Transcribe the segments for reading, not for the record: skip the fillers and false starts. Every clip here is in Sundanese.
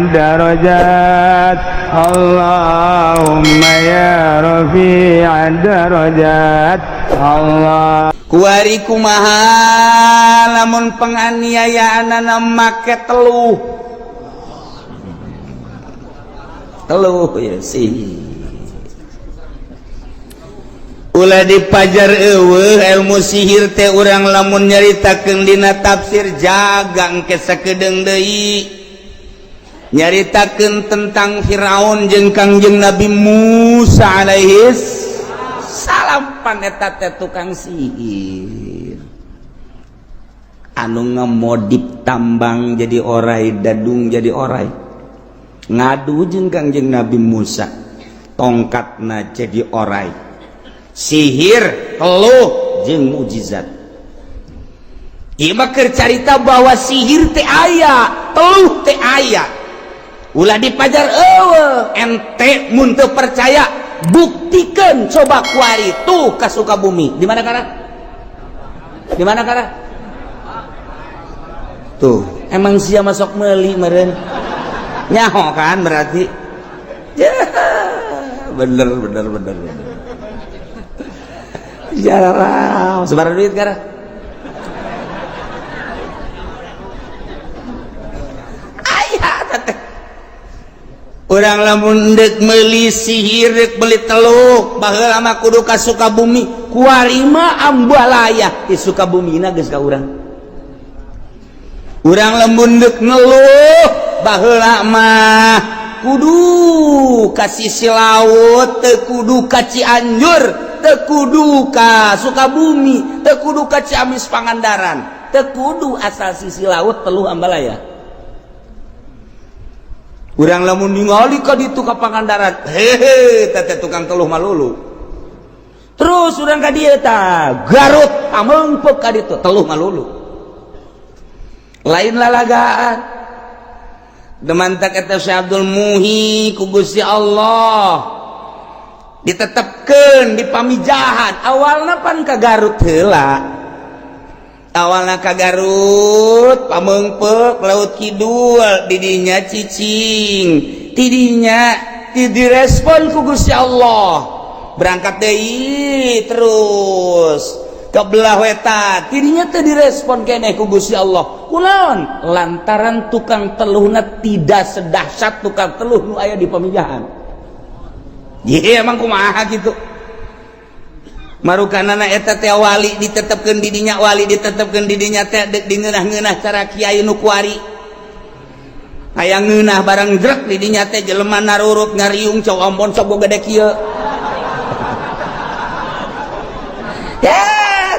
الدرجات اللهم يا رفيع الدرجات الله Kuari kumaha lamun penganiayaanana make teluh teluh ya sih ulah dipajar eueuh ilmu sihir teh urang lamun nyaritakeun dina tafsir jaga engke sakedeung deui nyaritakeun tentang Firaun jeung Kangjeng Nabi Musa alaihis salam paneta teh tukang sihir anu ngemodip tambang jadi orai, dadung jadi orai, ngadu jeung Kangjeng Nabi Musa tongkatna jadi orai, sihir teluh jeung mukjizat. Ieu mah keur carita bahwa sihir teh aya, teluh teh aya, ulah dipajar eueuh. Ente mun teu percaya buktikan coba kuari tuh ka Sukabumi. Di mana kara? Di mana kara? Tuh, emang sia masuk meuli meureun. Nyaho kan berarti. Ya, bener bener bener bener. Jarang, sebar duit kara. Aya teh. Urang lamun deuk meuli sihir, deuk meuli teluk, baheula mah kudu ka Sukabumi. Kuari mah ambalaya di Sukabumina geus ka urang. Urang lamun deuk ngeluh, baheula mah kudu ka sisi laut, teu kudu ka Cianjur, teu kudu ka Sukabumi, teu kudu ka Ciamis Pangandaran, teu kudu asal sisi laut teluh ambalaya. Urang lamun ningali ka ditu ka Pangandaran, hehe, teh tukang teluh malulu. Terus urang ka dieu tah, Garut pamengpeuk ka ditu teluh malulu. Lain lalagaan. Demantak eta Syekh Abdul Muhi ku Gusti Allah ditetepkeun di Pamijahan. Awalna pan ka Garut heula. Awalna ka Garut pamengpeuk Laut Kidul didinya cicing, tidinya direspon ku Gusti Allah, berangkat deui terus ke belah wetan, tidinya teu direspon keneh ku Gusti Allah. Kunaon? Lantaran tukang teluhna tidak sedahsyat tukang teluh nu aya di Pamijahan. Ye emang kumaha gitu. Marukanana eta teh wali ditetepkeun di dinya, wali ditetepkeun di dinya teh deuk dingeunah-ngeunah cara kiai nu kuari. Hayang ngeunah barang jrek di dinya teh jelema narurut ngariung cau ampon sok gede kieu. Ya,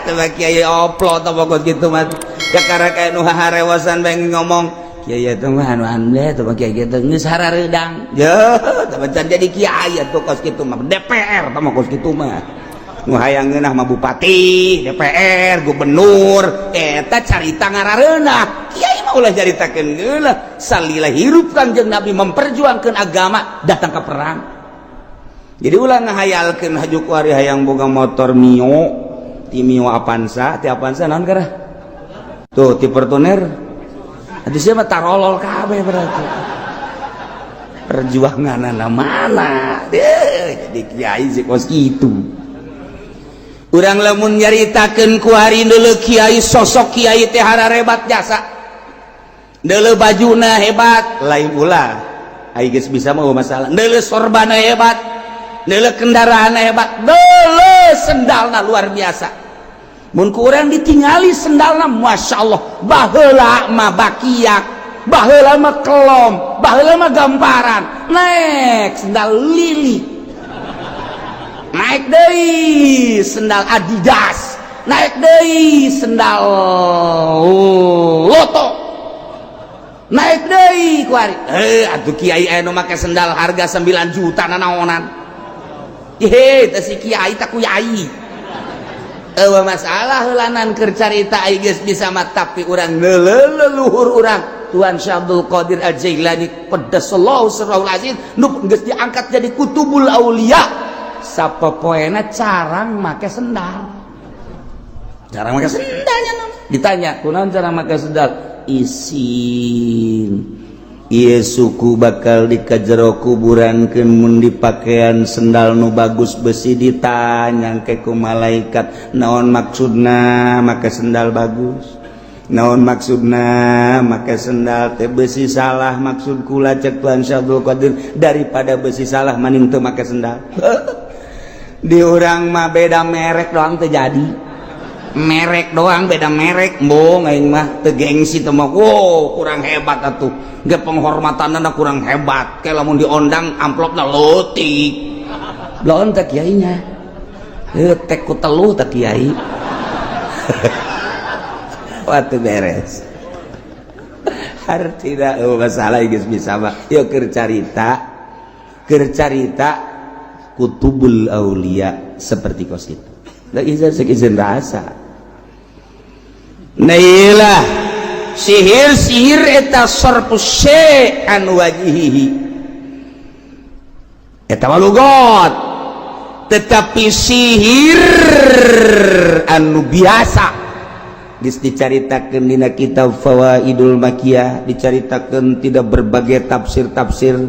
teh kiai oplo teh pokok kitu mah. Kakara kayak nu harewasan bae ngomong kiai eta mah anu ande teh kiai kitu geus harareudang. Ya, teh can jadi kiai atuh kos kitu mah DPR teh mah kos kitu mah. Nu hayang ngeunah mah bupati, DPR, gubernur, eta carita ngarareunah. Kiai mah ulah caritakeun geula. Salila hirup Kangjeng Nabi memperjuangkeun agama datang ke perang. Jadi ulah ngahayalkeun haju kuari hayang boga motor Mio, ti Mio Avanza, ti Avanza naon kara? Tuh ti Fortuner. Atuh sia mah tarolol kabeh berarti. Perjuanganana mana? Deuh, jadi kiai sih kos kitu. Urang lamun nyaritakeun ku hari deuleu kiai, sosok kiai teh hararebat jasa. Deuleu bajuna hebat, lain ulah. Ai geus bisa mah masalah. Deuleu sorbana hebat, deuleu kendaraanna hebat, deuleu sendalna luar biasa. Mun ku urang ditingali sendalna masya Allah, baheula mah bakiak, baheula mah kelom, baheula mah gamparan. Naik sendal lili, naik deui sendal Adidas, naik deui sendal Loto, naik deui kuari. Atuh kiai anu make sendal harga 9 juta nanaonan. Hehe, teh si kiai tak kuyai. Eueuh masalah heulanan keur carita ai geus bisa mah, tapi urang leluhur urang Tuhan Syekh Abdul Qadir Al-Jailani qaddasallahu sirrahul aziz nu geus diangkat jadi kutubul aulia. Sapopoena carang make sendal. Carang make sendalnya. Ditanya, kunaon cara make sendal? Isin. Ieu suku bakal dikajero kuburankeun mun dipakean sendal nu bagus besi ditanya ke ku malaikat naon maksudna make sendal bagus, naon maksudna make sendal teh besi salah maksud kula cek Tuhan Syekh Abdul Qadir daripada besi salah maning teu make sendal. Di urang mah beda merek doang teu jadi, merek doang beda merek embung aing mah teu gengsi teu mah. Wow, kurang hebat atuh ge penghormatanna kurang hebat kayak lamun diondang amplopna leutik lawan teh kiainya teh ku teluh teh kiai. Waktu beres hartina oh, masalah geus bisa mah yeuh keur carita kutubul aulia seperti kos itu da izin izin rasa. Nah iyalah sihir-sihir eta sarfu syai' an wajhihi eta mah lugot, tetapi sihir anu biasa geus dicaritakeun dina kitab Fawaidul Makiyah, dicaritakeun tidak berbagai tafsir-tafsir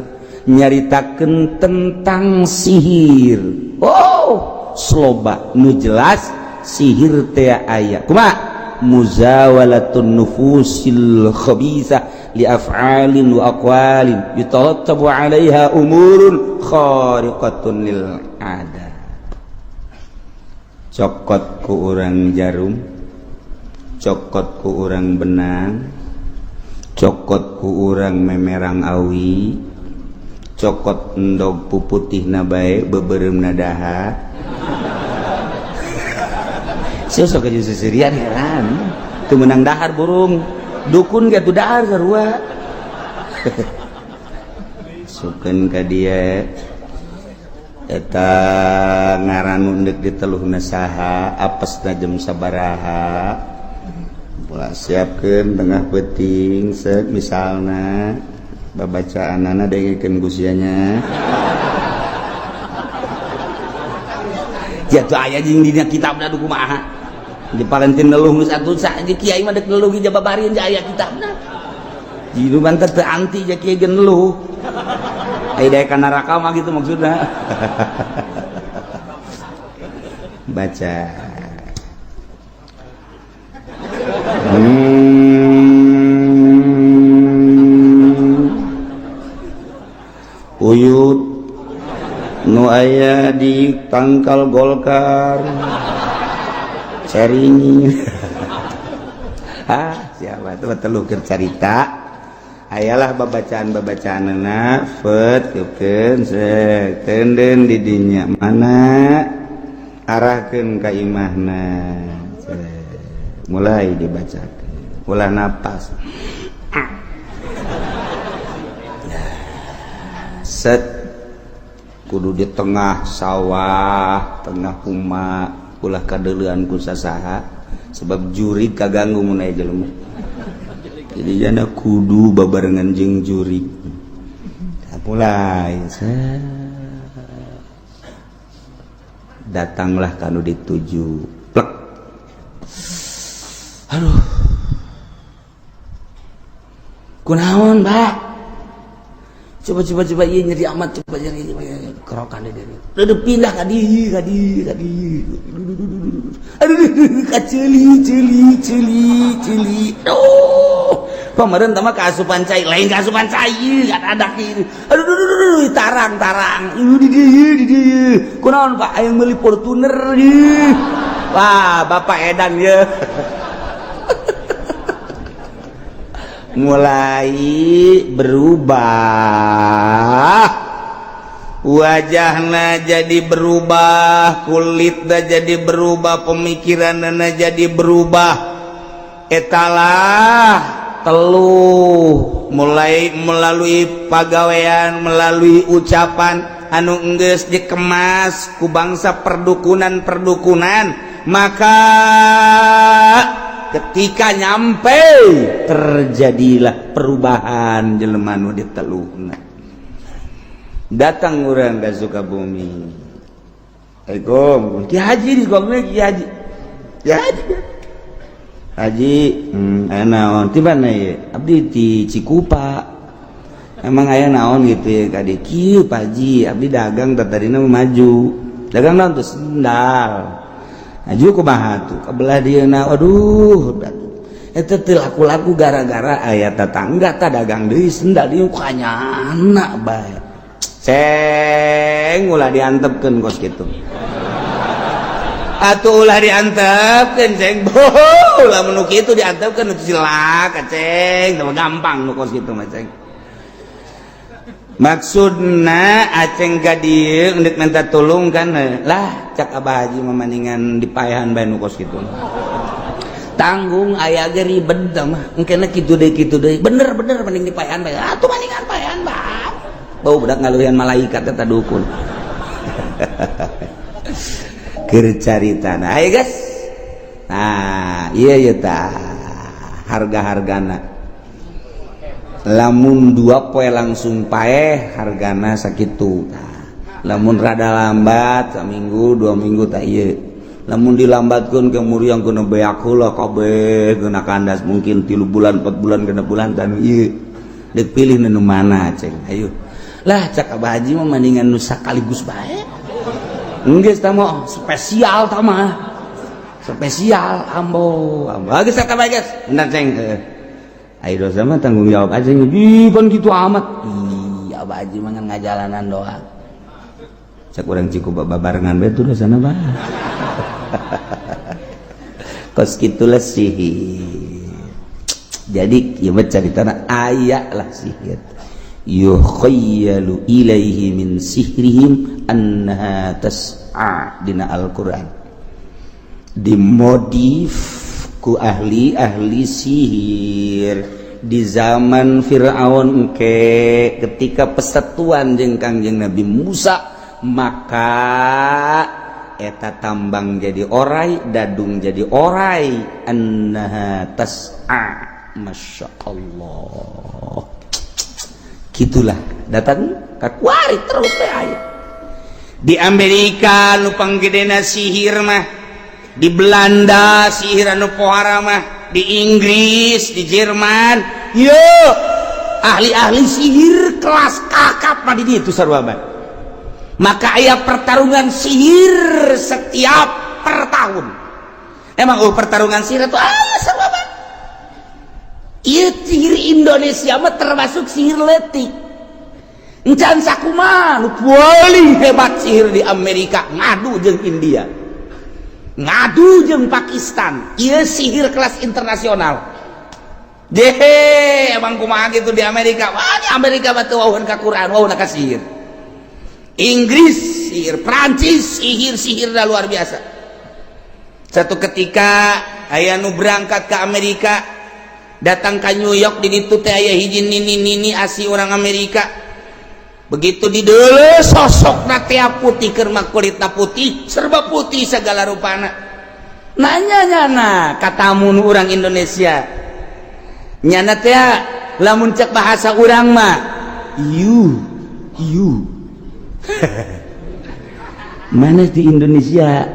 nyaritakeun tentang sihir. Oh, sloba nu jelas sihir teh aya kumaha muzawalatun nufusil khabisa li af'alin wa aqwalin yatarattabu 'alaiha umurun khariqatun lil 'adah. Cokot ku urang jarum, cokot ku urang benang, cokot ku urang memerang awi, cokot endog puputihna bae beubeuremna daha. Sok aja seserian heran teu meunang dahar burung dukun ge tuh dahar sarua. Sukeun ka dia eta ngaran nu deuk diteluhna saha, apesna jam sabaraha, pola siapkeun tengah peuting seuk misalna babacaanana dengekeun ku sia nya. Jatuh aya jeung dina kitabna du kumaha di Valentin neluh geus atuh sa di kiai mah deuk neluh ge jababarin aya kitabna. Jitu banter teu anti ja kiai ge neluh. Aya daek ka neraka mah gitu maksudna. Baca. Uyut nu aya di tangkal Golkar ceringi. Ah, siapa tuh teluh keur carita ayalah babacaan-babacaanna fet keun sek tenden di dinya mana arahkeun ka imahna, mulai dibacakeun ulah napas set kudu di tengah sawah tengah huma ulah kadeuleuan ku sasaha sebab jurig kaganggu mun aya jelema. Jadi jana kudu babarengan jeung jurig. Mulai set datanglah kanu dituju plek. Aduh, kunaon Pak, coba coba coba iya nyeri amat, coba nyeri kerokan deh udah pindah kadi kadi kadi aduh kaceli celi celi celi oh pemeren tama kaasupan cai lain kaasupan cai kan ada ini aduh aduh tarang tarang di di kunaon Pak aya meuli Fortuner di wah Bapak edan ya. Mulai berubah wajahna jadi berubah, kulitna jadi berubah, pemikiranna jadi berubah. Etalah teluh mulai melalui pagawean, melalui ucapan anu enggeus dikemas ku bangsa perdukunan-perdukunan, maka ketika nyampe terjadilah perubahan jelema nu diteluhna. Datang urang ka Sukabumi, Assalamualaikum Ki Haji di Sukabumi, Ki Haji Ki Haji Haji naon ti mana ye abdi ti Cikupa. Emang aya naon gitu ya ka dieu? Kieu, Pak Haji, abdi dagang tadina maju. Dagang naon tuh? Sendal. Maju kumaha tuh? Kebelah dieu na, aduh. Eta teu laku-laku gara-gara aya tetangga tah dagang deui sendal dieu kanyana bae. Ceng, ulah diantepkeun kos kitu. Atuh ulah diantepkeun, Ceng. Boh, ulah nu kitu diantepkeun cilaka, Ceng. Teu gampang nu kos kitu mah, Ceng. Maksudna aceng ka dieu endek minta tulung kan lah, cak Abah Haji mah mendingan dipaehan bae nu kos kitu. Tanggung aya ge ribet mah. Engkena kitu deui, kitu deui. Bener bener mending dipaehan bae. Atuh mendingan paehan bae. Bau budak ngaluhian malaikat eta dukun. Keur caritana. Ayo, guys. Nah, iya iya tah harga-hargana. Lamun 2 poe langsung paeh, hargana sakitu. Nah, lamun rada lambat saminggu 2 minggu tak iya. Lamun dilambatkeun ke muriang kena beak heula kabeh kena kandas, mungkin 3 bulan, 4 bulan, 6 bulan dan ieu dek pilih nu mana, Ceng? Ayo lah, cak Abah Haji mah mendingan nu sakaligus bae. Geus tah mah spesial, tah mah spesial, ambo ambo geus tah bae, geus bener, Ceng. Ayo, dosa mah tanggung jawab aja. Ih, pan gitu amat. Iya, Abah Haji mah ngajalanan doang. Cak urang Cikupa babarengan bae tuh dosana bah. Kos kitulah sihir. Jadi ieu mah caritana aya lah sihir. Yukhayyalu ilaihi min sihrihim annaha tas'a dina Al-Qur'an. Dimodif ku ahli-ahli sihir di zaman Fir'aun ke ketika persatuan jeung Kangjeng Nabi Musa, maka eta tambang jadi orai, dadung jadi orai, annaha tas'a. Masya Allah, gitulah datang kakuari terus teh aya di Amerika nu panggedena sihir mah, di Belanda sihir anu pohara mah, di Inggris, di Jerman. Yo, ahli-ahli sihir kelas kakap mah di ditu sarua bae. Maka aya pertarungan sihir setiap per tahun. Emang oh, pertarungan sihir itu aya sarua bae. Ieu sihir Indonesia mah termasuk sihir letik. Encan sakumaha nu paling hebat sihir di Amerika ngadu jeung India, ngadu jeung Pakistan. Ieu sihir kelas internasional. Dehe, emang kumaha gitu di Amerika? Wah, di Amerika mah teu wawuhan ka Quran, wawuhna ka sihir. Inggris sihir, Prancis sihir, sihir dah luar biasa. Satu ketika aya nu berangkat ke Amerika, datang ke New York, di ditu teh aya hiji nini-nini asli orang Amerika. Begitu di deuleu sosok teh putih, keur mah kulitna putih, serba putih segala rupana. Nanya nyana katamu nu orang Indonesia. Nyana teh lamun cek bahasa urang mah you you mana di Indonesia?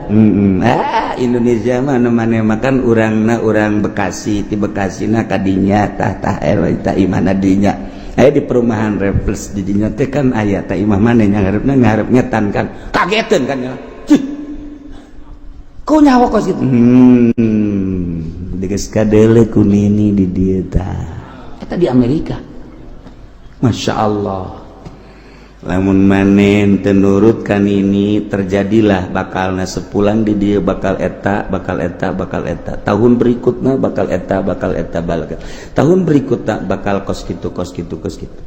Ah, Indonesia mana mana makan urangna urang Bekasi, di Bekasi na kadinya tah tah tah imana dinya aya di perumahan Refles, di dinya teh kan aya tah imah mana yang ngarepna ngarep ngetan kan kageteun kan ya. Cih. Kok nyawa kos gitu? Geus kadeule ku nini di dieu tah. Eta di Amerika. Masya Allah. Lamun manen tenurut kan ini terjadilah bakalna sepulang di dia bakal eta, bakal eta, bakal eta, tahun berikutnya bakal eta, bakal eta, bakal tahun berikutnya bakal kos gitu, kos gitu, kos gitu.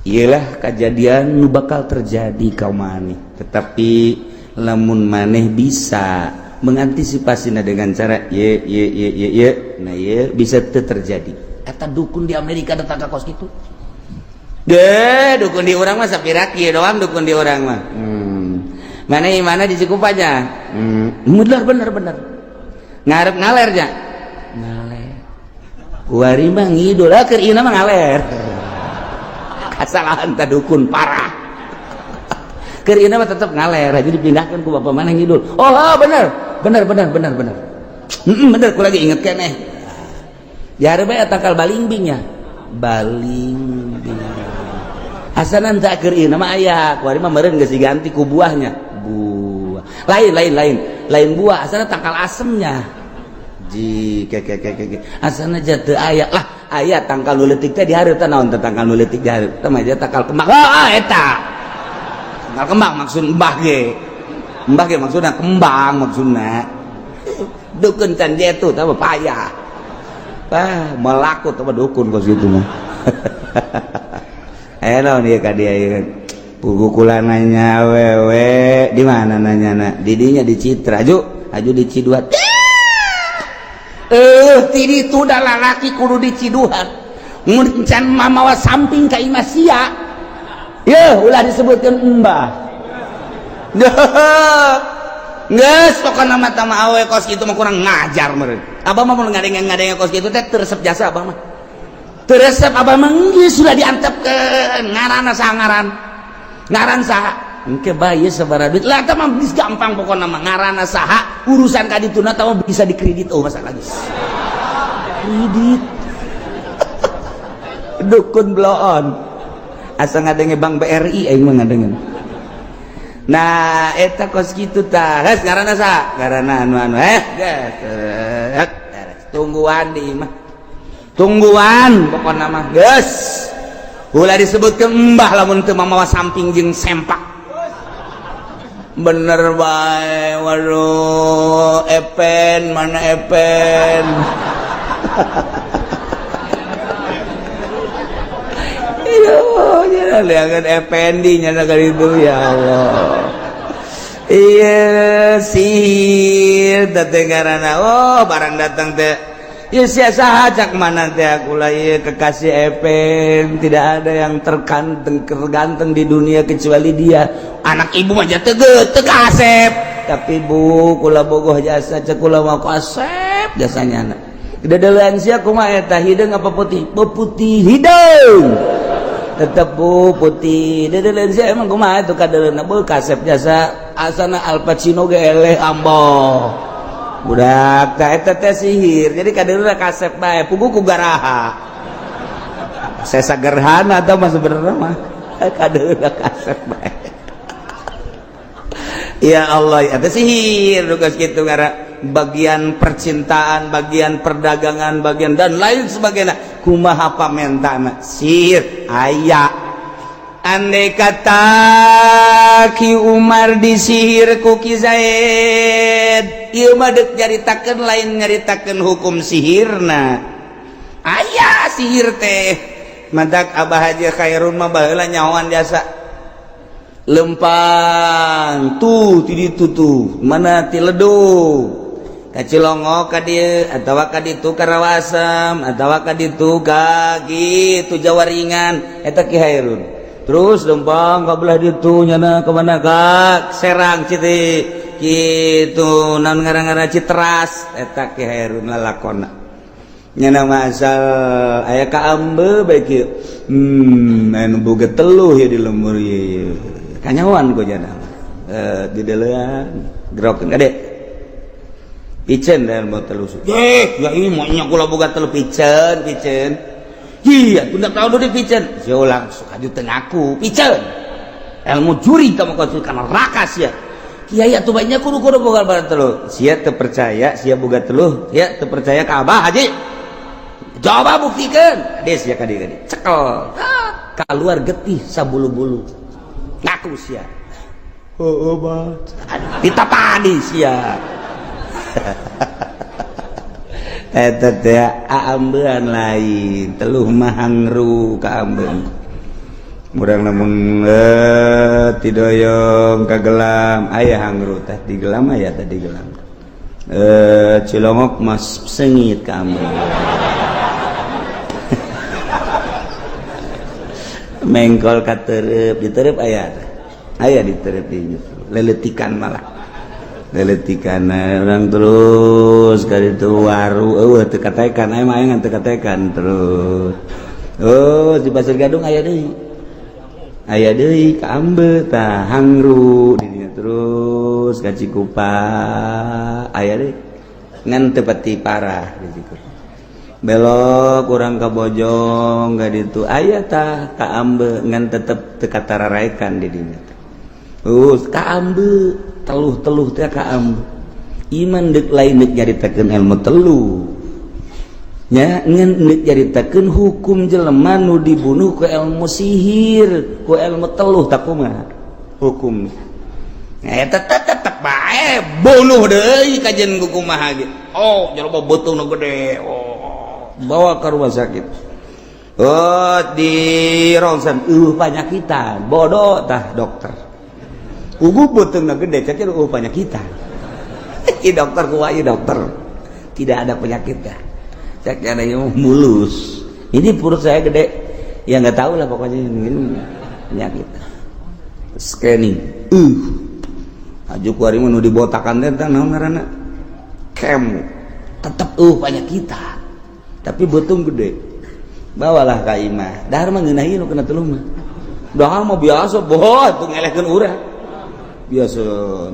Iyalah kejadian nu bakal terjadi kau maneh. Tetapi lamun maneh bisa mengantisipasi dengan cara ye ye ye ye ye, nah ye bisa terjadi. Eta dukun di Amerika datang ke kos gitu deh. Dukun di urang mah sapira kieu doang dukun di urang mah. Mana mana di Cikupa aja. Bener bener bener. Ngarep ngaler nya. Ngaler. Kuari mah ngidul lah, keur ieu mah ngaler. Kasalahan ta dukun parah. Keur ieu mah tetep ngaler aja dipindahkan ku bapak mana ngidul. Oh, bener. Bener bener bener bener. Bener ku lagi inget keneh. Jare bae tangkal balingbing nya. Balingbing. Asana teu keur ieu mah aya, kuari mah meureun geus diganti ku buahnya. Buah. Lain lain lain. Lain buah, asana tangkal asemnya. Ji ke ke ke ke. Asana teu aya lah, aya tangkal nu leutik teh dihareup teh naon teh tangkal nu leutik dihareup. Teh mah tangkal kembang. Ah eta. Tangkal kembang maksud mbah ge. Mbah ge maksudna kembang maksudna. Dukun can jetu teh payah. Ah, melakut apa dukun kos gitu mah. Naon ieu ka dia ieu. Pugukulan nanya awewe di mana nanya na? Didinya di Citra, aju, aju di Ciduhan. Ti ditu da lalaki kudu di Ciduhan. Mun can mamawa samping ka imah sia. Yeuh, ulah disebutkeun embah. Geus pokona mah tama awe kos kitu mah kurang ngajar meureun. Abah mah mun ngadenge-ngadenge kos kitu teh teu resep jasa abah mah. Teu resep abah mah geus sudah diantepkeun ngaranna saha ngaran. Ngaran saha? Engke bae sabaraha duit. Lah eta mah geus gampang pokona mah ngaranna saha, urusan ka dituna tah mah bisa dikredit oh masalah geus. Kredit. Dukun bloon. Asa ngadenge Bank BRI aing mah ngadenge. Nah, eta kos kitu tah. Geus ngaranna saha? Ngaranna anu-anu. Geus. Tungguan di imah. Tungguan pokona mah geus. Ulah disebutkeun embah lamun teu mamawa samping jeung sempak. Bener bae, waduh, Epen mana Epen? Aduh, jangan Effendi nyana itu ya Allah. Iya sihir teh ngaranna. Oh, barang datang teh. Ya sia saha cak mana teh aku lah ieu kekasih Epen, tidak ada yang terganteng terganteng di dunia kecuali dia. Anak ibu mah teu teu kasep. Tapi bu kula bogoh jasa cek kula mah kasep jasanya anak. Dedelean sia kumaha eta hideung apa putih? Putih hideung. Tetep bu putih. Dedelean sia emang kumaha itu kadeleuna beuh kasep jasa asana Al Pacino ge eleh amboh. Budak tah eta teh sihir. Jadi kadeleuna kasep bae puguh ku garaha. Sesa gerhana tah mah sebenarnya mah kadeleuna kasep bae. Ya Allah, eta sihir tugas kitu ngara bagian percintaan, bagian perdagangan, bagian dan lain sebagainya. Kumaha pamentana sihir aya. Andai kata Ki Umar disihir ku Ki Zaid, ieu mah deuk nyaritakeun lain nyaritakeun hukum sihirna. Aya sihir teh. Madak Abah Haji Khairun mah baheula nyahoan jasa. Lempang tuh ti ditu tuh, mana ti ledug. Ka Cilongok ka dieu atawa ka ditu ka Rawasem atawa ka ditu ka kitu Jawa Ringan eta Ki Hairun. Terus lempang ka belah ditu nyana ka mana ka Serang Citi kitu naon ngaran-ngaran Citeras eta Ki Hairun lalakonna. Nyana mah asal aya ka ambe bae kieu. Anu boga teluh ya di lembur ieu. Kanyawan ku jana. Di deulean gerokeun kade. Piceun dan mau teluh. Eh, ya ini maunya kula boga teluh piceun, piceun. Iya, tunda tahu di piceun. Sia langsung aju teu ngaku, piceun. Ilmu juri kamu kau kana neraka sia. Kiai atuh banyak kudu-kudu boga barang teluh. Sia teu percaya, sia boga teluh, sia teu percaya ka Abah Haji. Coba buktikan. Des ya kadi kadi. Cekel. Keluar getih sabulu-bulu. Ngaku sia. Heeh, Bah. Ditapani sia. Eta teh aambean lain, teluh mah hangru ka ambeun. Murang lamun tidoyong kagelam aya hangru teh digelam aya teh digelam. Cilongok mas sengit ka ambeun. Mengkol ka tereup, ditereup aya teh. Aya ditereup di leletikan malah. Leletikan orang terus ka ditu waru eueuh teu katekan aya mah aya teu katekan terus. Oh, di Pasir Gadung aya deui. Aya deui ka ambe tah hangru di dinya terus ka Cikupa aya deui. Ngan teu pati parah di Cikupa. Belok kurang ka Bojong ka ditu aya tah kaambe, ngan tetep teu katararaikan di dinya. Kaambe teluh-teluh teh kaambe. Iman deuk lain deuk nyaritakeun ilmu teluh nya, ngan deuk nyaritakeun hukum jelema nu dibunuh ku ilmu sihir, ku ilmu teluh, tak kumaha hukum eta? Tetep bae bunuh deui kajen ku kumaha ge. Oh, jelema beuteungna gede. Oh, bawa ke rumah sakit. Oh, di rongsen panyakitan. Bodoh tah dokter. Ugu beuteungna gede, cek panyakitan. I dokter kumaha? Dokter tidak ada penyakitnya, cek ada yang mulus. Ini perut saya gede ya, nggak tahu lah, pokoknya ini penyakit. Scanning, aju kuari mah nu dibotakan teh naon ngaranna, kemo, tetep panyakitan, tapi beuteung gede. Bawalah ka imah, dahar mah ngeunahi nu kena teluh mah. Dahar mah biasa boh tuh ngelehkeun urang biasa,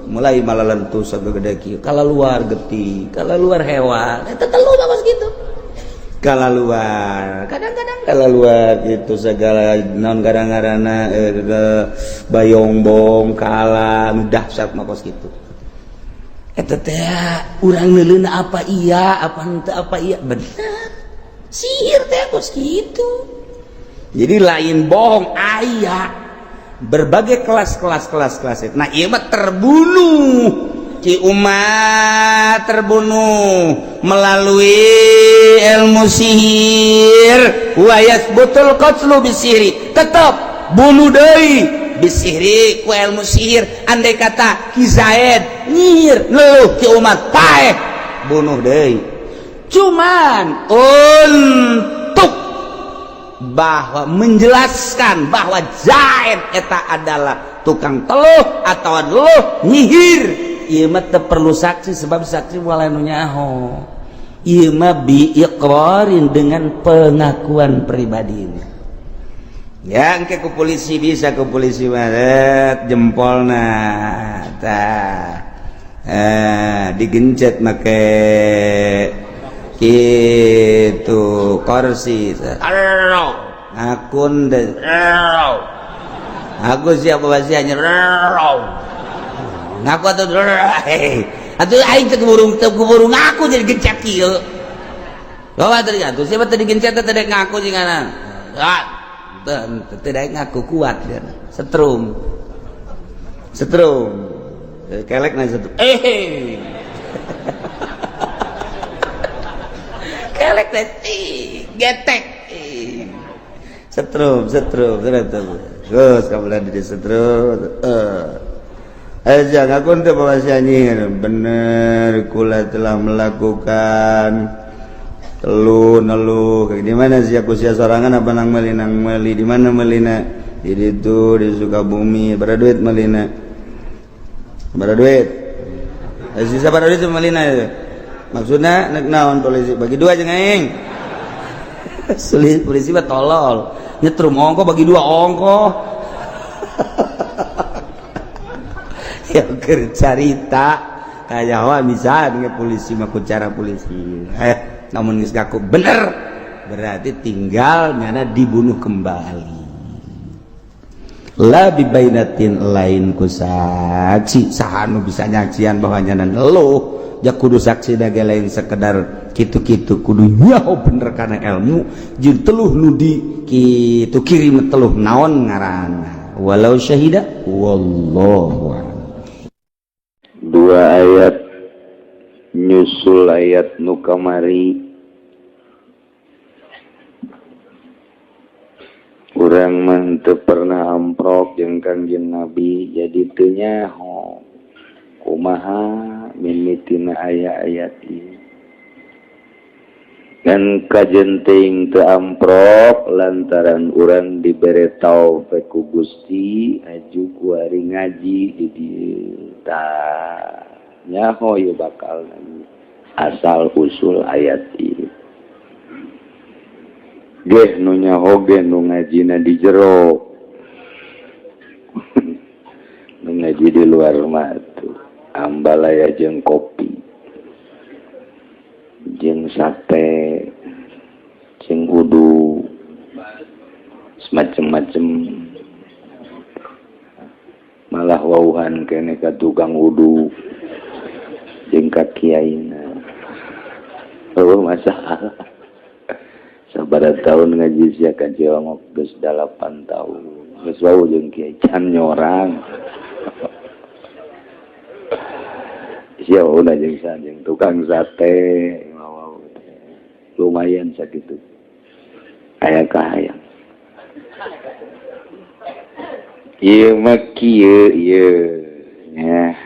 mulai malalentu sagede kieu, kalaluar getih, kalaluar hewan eta teluh mah gitu, kalaluar kadang-kadang kalaluar gitu segala non kadang-kadang bayongbong kala nu dahsyat mah kos kitu. Eta teh urang neuleuna apa iya apa henteu, apa iya bener sihir teh kos kitu. Jadi lain bohong, aya berbagai kelas-kelas kelas-kelas. Nah, ieu mah terbunuh Ki Umat, terbunuh melalui ilmu sihir. Wa yasbutul qatlu bisihri, tetap bunuh deui bisihri ku ilmu sihir. Andai kata Ki Zaid nyihir leluh Ki Umat paeh, bunuh deui. Cuman untuk bahwa menjelaskan bahwa Zaid eta adalah tukang teluh atau teluh nyihir, ieu mah teu perlu saksi, sebab saksi moal nu nyaho. Ieu mah bi iqrarin, dengan pengakuan pribadi ini ya. Engke ku polisi, bisa ke polisi mah jempolna tah digencet make gitu kursi, akun aku siapa pasti hanya ngaku atau atau aing teu keburu, teu keburu ngaku jadi gencet kieu. Bawa tadi atuh siapa tadi gencet teh ngaku jingana. Ah, tidak ngaku, kuat dia. Setrum. Setrum. Kelek na setrum. Eh. Kelek teh getek. Setrum, setrum, setrum. Terus kamu di setrum. Eh, jangan ngaku teh bahwa bener kula telah melakukan telu nelu. Di mana sih aku sia sorangan apa nang meli? Nang meli. Di mana melina? Di ditu, di Sukabumi. Berapa duit melina? Berapa duit? Sisa berapa duit melina itu? Maksudnya nek naon polisi bagi dua jeung aing. Sulit, polisi mah tolol, nyetrum ongko bagi dua ongko. Ya keur carita kayak bisa dengan polisi mah, cara polisi namun geus ngaku bener berarti tinggal nyana dibunuh kembali. La bibainatin, lain ku saksi. Saha nu bisa nyaksian bahwa nyana ngeluh? Ja kudu saksi dage lain sekedar kitu-kitu, kudu nyaho bener karena ilmu jeung teluh nu di kitu kirim teluh naon ngaranna. Walau syahida, wallahu. Dua ayat nyusul ayat nu kamari. Urang mah teu pernah amprok jeung Kangjeng Nabi, jadi teu nyaho kumaha mimitina aya ayat ieu. Dan kajen teuing teu amprok lantaran urang dibere taufik ku Gusti aju kuari ngaji di dieu, tah nyaho ieu bakal asal usul ayat ieu. Geh nu nyaho ge nu ngajina di jero, nu ngaji di luar mah tuh ambalaya jeung kopi jeung sate. Macem-macem malah wawuhan kene ka tukang wudu jeung ka kiaina. Oh, masalah. Sabaraha tahun ngaji sia ka Ciongok? Geus 8 tahun. Geus wawuh jeung kiai can nyorang. Sia wawuhna jeung jeung tukang sate. Lumayan sakitu. Aya kahayang. Ieu mah kieu ieu nya.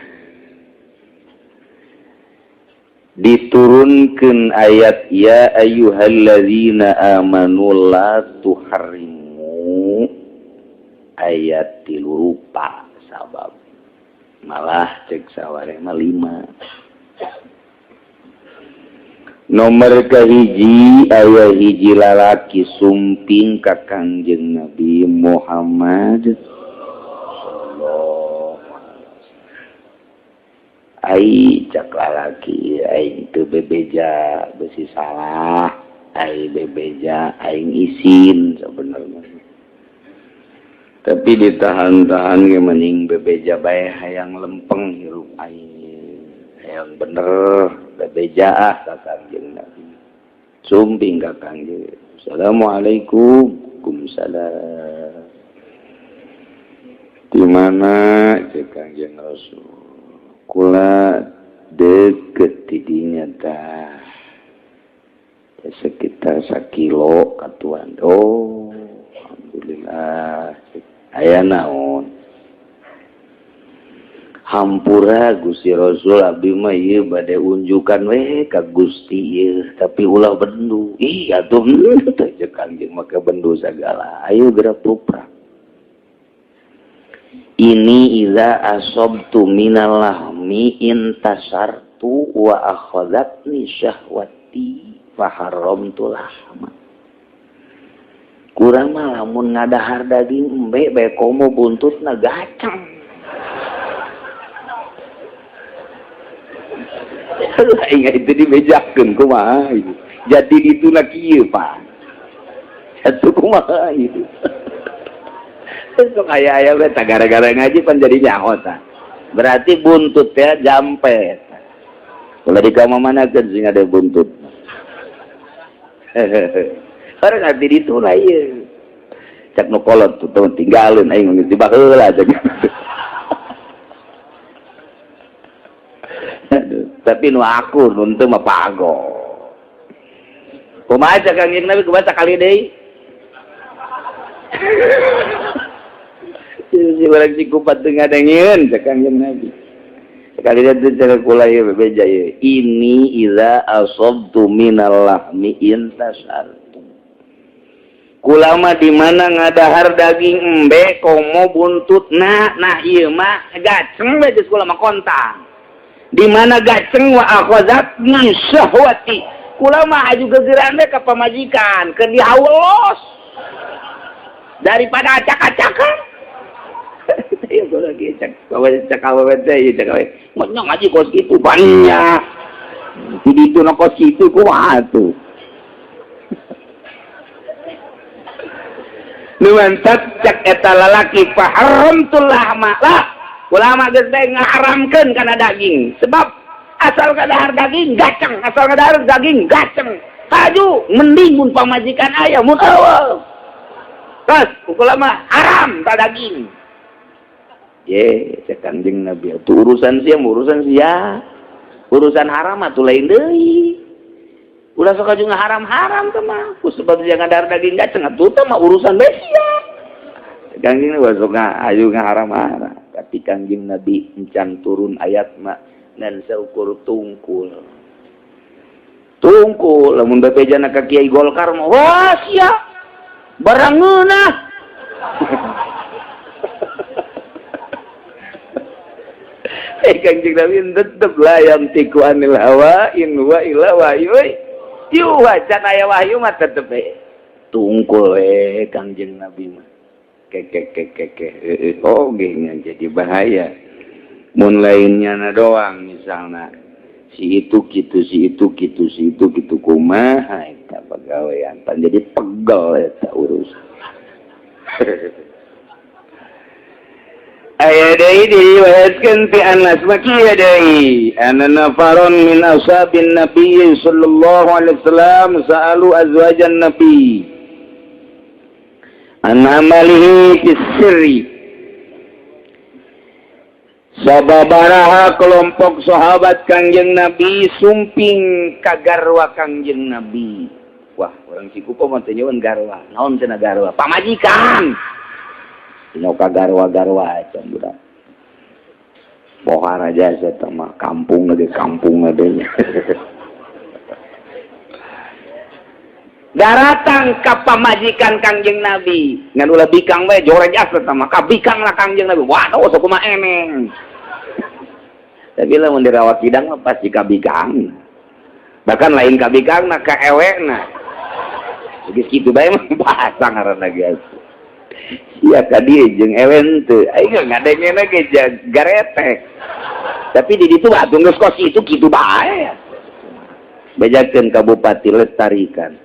Diturunkan ayat ya ayyuhallazina amanu la tuharrimu ayat 3 rupa sabab malah cek saware mah 5. Nomor kahiji aya hiji lalaki sumping ka Kangjeng Nabi Muhammad. Ai cak lalaki aing teu bebeja besi salah, ai bebeja aing isin sebenarnya. Tapi ditahan-tahan ge mending bebeja bae hayang lempeng hirup aing. Hayang bener bebeja ah ka Kangjeng Nabi. Sumping ka Kangjeng. Assalamualaikum. Waalaikumsalam. Di mana cek Kangjeng Rasul? Kula deket tidinya tah sekitar 1 kilo katuan. Oh, alhamdulillah. Aya naon? Hampura Gusti Rasul abdi mah ieu bade unjukan we ka Gusti ieu, tapi ulah bendu. Ih, atuh teh cek Kangjeng make bendu sagala. Ayo geura puprak. Ini iza asobtu minal lahmi intasartu wa akhadhatni syahwati faharamtu lahma. Kurang mah lamun ngadahar daging embe bae komo buntutna gacang. Aing itu dibejakeun kumaha itu. Jadi dituna kieu, Pak. Satu kumaha itu. Sok aya-aya we gara-gara ngaji pan jadi nyaho tah. Berarti buntut ya jampe. Kalau di kamar mana kan sing ada buntut. Orang ngerti dituna ieu. Cak nu kolot tuh teman tinggalin aing geus dibaheula cak. Aduh, tapi nu akur nu teu mah pago. Kumaha cak Kangjeng Nabi kumaha sakali deui? Si barang si kupat teu ngadengieun cek Kangjeng Nabi. Sekali dia teh cara kula ieu bebeja ieu. Ini iza asabtu minal lahmi intasartu. Kula mah di mana ngadahar daging embe komo buntutna, nah ieu mah gaceng we geus kula mah kontang. Di mana gaceng wa akhazatni syahwati. Kula mah aju gegeran we ka pamajikan, keur dihawelos. Daripada acak-acakan. Ya gue lagi cak cak awewe teh cak awewe monyong ngaji kos kitu banyak di ditu na kos kitu kumaha tuh nu mantap cak eta lalaki faharamtul lahma lah ulama geus teh ngaharamkeun kana daging sebab asal kadahar daging gaceng asal kadahar daging gaceng haju mending mun pamajikan aya mun eueuh terus ulama haram ta daging. Ye, cek Kangjeng Nabi itu urusan sia, urusan sia. Urusan haram atuh lain deui. Ulah sok aju ngaharam-haram teh mah. Ku sebab sia ngadahar daging gaceng atuh teh mah urusan bae sia. Kangjeng Nabi sok aju ngaharam-haram. Tapi Kangjeng Nabi encan turun ayat mah ngan saukur tungkul. Tungkul lamun bebejana ka Kiai Golkar mah wah sia. Barang ngeunah. Kangjeng Nabi tetep lah yang tiku anil hawa in wa ila wahyu yuha can aya wahyu mah tetep tungkul we Kangjeng Nabi mah keke keke keke oh geunya jadi bahaya mun lainnya na doang misalna si itu kitu si itu kitu si itu kitu kumaha eta pagawean pan jadi pegel eta urusan. Aya deui diriwayatkeun ti Anas mah kieu deui, anna nafaron min ashabin nabi sallallahu alaihi wasallam sa'alu azwajan nabi an amalihi fis sirri. Sababaraha kelompok sahabat Kangjeng Nabi sumping ka garwa Kangjeng Nabi. Wah, orang Cikupa mah teu nyeun garwa. Naon cenah garwa? Pamajikan. Nya ka garwa-garwa acan budak. Pohara jasa eta mah kampung ge kampung adanya. Daratang ka pamajikan Kangjeng Nabi. Ngan ulah bikang bae joreg asa eta mah. Ka bikang lah Kangjeng Nabi. Waduh, sok kumaha eneng. Tapi lamun dirawat kidang mah pasti ka bikang. Bahkan lain ka bikang na ka ewekna. Geus kitu bae mah bahasa ngaranna geus. Sia ka dieu jeung ewe henteu. Aing ngadengena ge garetek. Tapi di ditu atuh geus kos itu kitu bae. Bejakeun ka bupati lestarikan.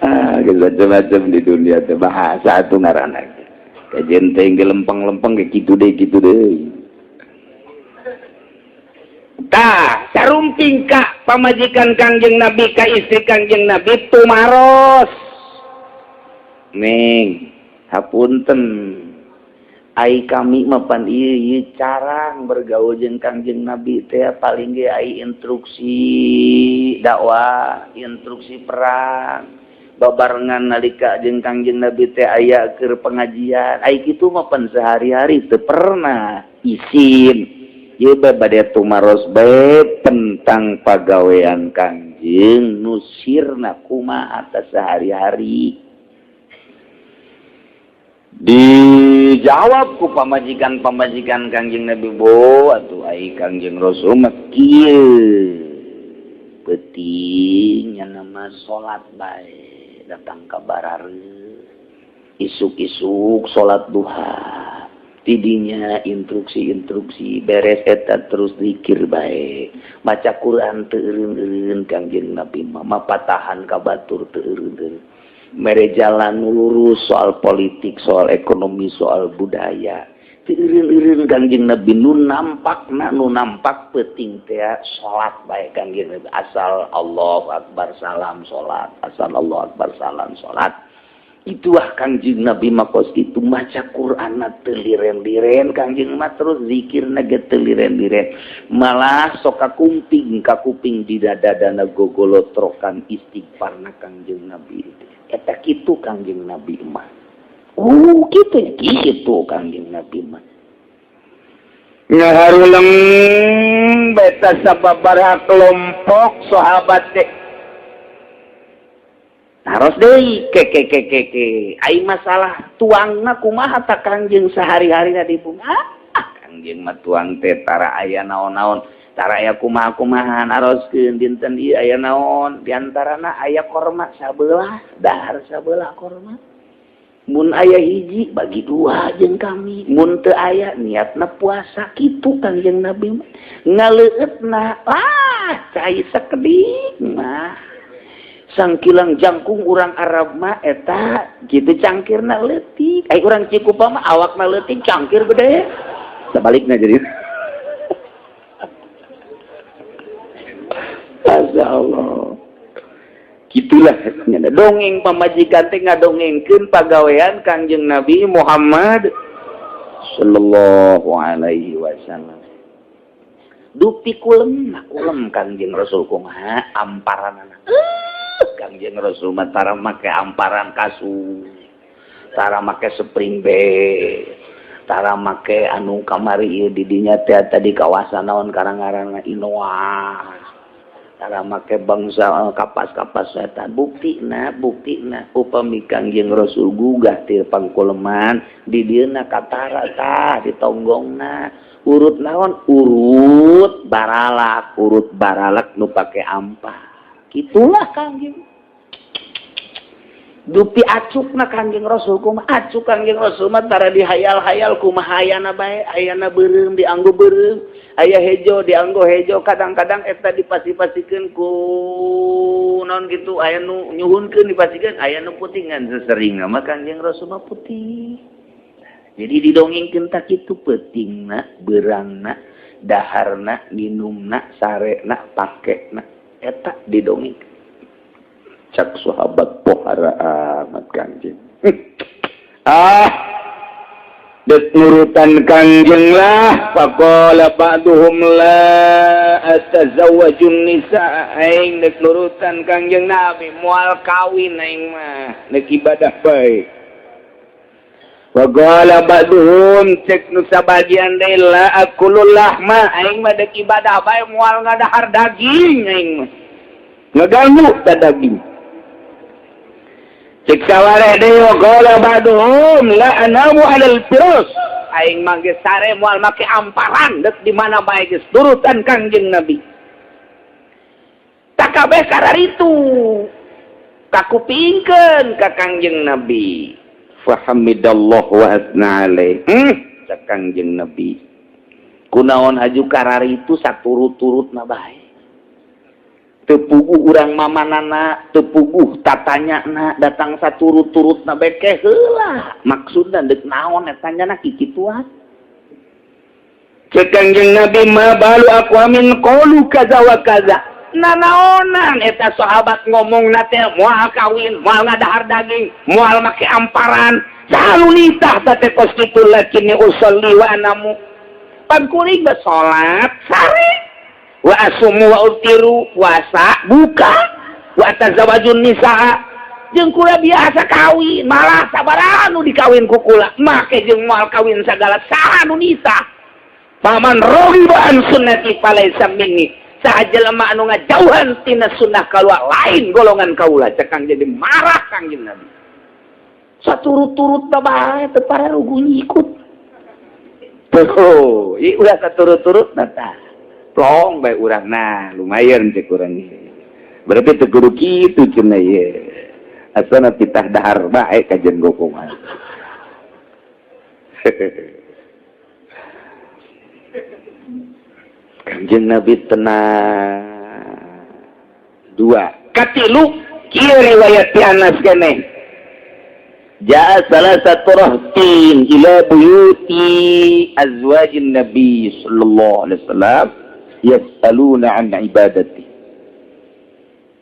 Ah, macam-macam di dunia teh bahasa atuh ngaranna. Kajen teh lempeng-lempeng ge kitu deui kitu deui. Tah, sarumping ka pamajikan Kangjeng Nabi ka istri Kangjeng Nabi tumaros. Neng, hapunten. Ai kami mah pan ieu ieu carang bergaul jeung Kangjeng Nabi teh paling ge ai instruksi dakwah, instruksi perang. Babarengan nalika jeung Kangjeng Nabi teh aya keur pengajian. Ai kitu mah pan sehari-hari teu pernah isin. Ieu bae bade tumaros bae tentang pagawean Kangjeng nu sirna kumaha atas sehari-hari. Dijawab ku pamajikan-pamajikan Kangjeng Nabi, bo atuh ai Kangjeng Rasul mah kieu peuting nya nama salat bae datang ka barare isuk-isuk salat duha tidinya instruksi-instruksi beres eta terus zikir bae maca Quran teu eureun-eureun Kangjeng Nabi mah mapatahan ka batur teu eureun-eureun mere jalan lurus soal politik, soal ekonomi, soal budaya. Teu eureun-eureun Kangjeng Nabi nu nampakna nu nampak peuting teh salat bae Kangjeng Nabi asal Allahu Akbar salam salat, asal Allahu Akbar salam salat. Itulah Kangjeng Nabi makos itu maca Quran teu liren-liren Kangjeng mah terus zikirna ge teu liren-liren malah sok kakumping kakuping di dada-dana gogolotrokan istighfarna Kangjeng Nabi. Eta kitu Kangjeng Nabi mah. Oh, kitu kitu Kangjeng Nabi mah. Ngaharuleng beta sababaraha kelompok sahabat teh. Taros deui ke ke ke ke ke. Ai masalah tuangna kumaha ta Kangjeng sehari-harina di bumi? Ah, Kangjeng mah tuang teh tara aya naon-naon. Tara aya kumaha-kumaha naroskeun dinten ieu aya naon, diantarana aya korma sabelah, dahar sabelah korma. Mun aya hiji bagi dua jeung kami, mun teu aya niatna puasa kitu Kangjeng Nabi mah. Ngaleueutna ah cai sakedik mah. Sangkilang jangkung urang Arab mah eta gitu cangkirna leutik, ai urang Cikupa mah awakna leutik cangkir gede. Sebaliknya jadi. Masya Allah. Gitulah dongeng pamajikan teh ngadongengkeun pagawean Kangjeng Nabi Muhammad sallallahu alaihi wasallam. Dupi kulem kulem Kangjeng Rasul kumaha amparanana. Kangjeng Rasul mah tara make amparan kasur, tara make spring bed, tara make anu kamari ieu di dinya teh tadi kawasan naon karang-ngaranna Inoa. Tara make bangsa kapas-kapas eta buktina buktina upami Kangjeng Rasul gugah ti pangkuleman di dieuna katara tah ditonggongna urut naon urut baralak nu pake ampar. Itulah Kangjeng. Dupi acukna Kangjeng Rasul kumaha? Acuk Kangjeng Rasul mah tara dihayal-hayal kumaha, ayana bae. Ayana beureum dianggo beureum, aya hejo dianggo hejo. Kadang-kadang eta dipasi-pasikeun ku naon gitu, aya nu nyuhunkeun dipasikeun, aya nu putih, ngan sesering mah Kangjeng Rasul mah putih. Jadi didongengkeun tak kitu, peutingna, beurangna, daharna, minumna, sarena, pakena, eta didongeng. Cak sahabat, pohara amat Kangjeng. Ah, dek nurutan Kangjeng lah. Faqala ba'duhum la atazawwajun nisa, aing dek nurutan Kangjeng Nabi, moal kawin aing mah, dek ibadah bae. Waqala ba'duhum, cek nu sabagian deui, la akulul lahma, aing mah dek ibadah bae, moal ngadahar daging aing mah, ngaganggu ta daging. Cek sawareh deui, waqala ba'duhum la anamu 'alal firas, aing mah geus sare moal make amparan, dek di mana bae geus turutan Kangjeng Nabi. Tak kabeh kararitu kakupingkeun ka Kangjeng Nabi. Fahamidallah wa asna alaih. Cek Kangjeng Nabi, kunaon aju kararitu saturut-turutna bae? Teu puguh urang mamanana, teu puguh tatanyana, datang saturut-turutna bae. Ke heula maksudna deuk naon eta nyana kikituan? Cek Kangjeng Nabi, ma balu aqwamin qalu kaza wa kaza. Nanaonan eta sahabat ngomong teh moal kawin, moal ngadahar daging, moal make amparan, selalu nitah teh kos kitu? Lakini usolli wa anamu, pan kuring geus salat sare, wa asumu wa uftiru, puasa buka, wa tazawwajun nisaa, jeung kula biasa kawin, malah sabaraha nu dikawin ku kula, make jeung moal kawin sagala, saha nu nitah? Faman raghiba an sunnati falaisa minni, saha jelema anu ngajauhan tina sunnah kaula, lain golongan kaula. Cek Kang, jadi marah Kangjeng Nabi. Saturut-turut bae teu pararugu ngikut. Tuh, ieu ulah saturut-turut tah. Plong bae urang, nah lumayan cek urang ieu. Berarti teu kudu kitu cenah ieu. Asana titah dahar bae kajen gokongan. Kanjeng Nabi tenang. Dua. Katilu kieu riwayat ti Anas keneh. Ja'a salah satu rahtin ila buyuti azwajin Nabi sallallahu alaihi wasallam yas'aluna an ibadati.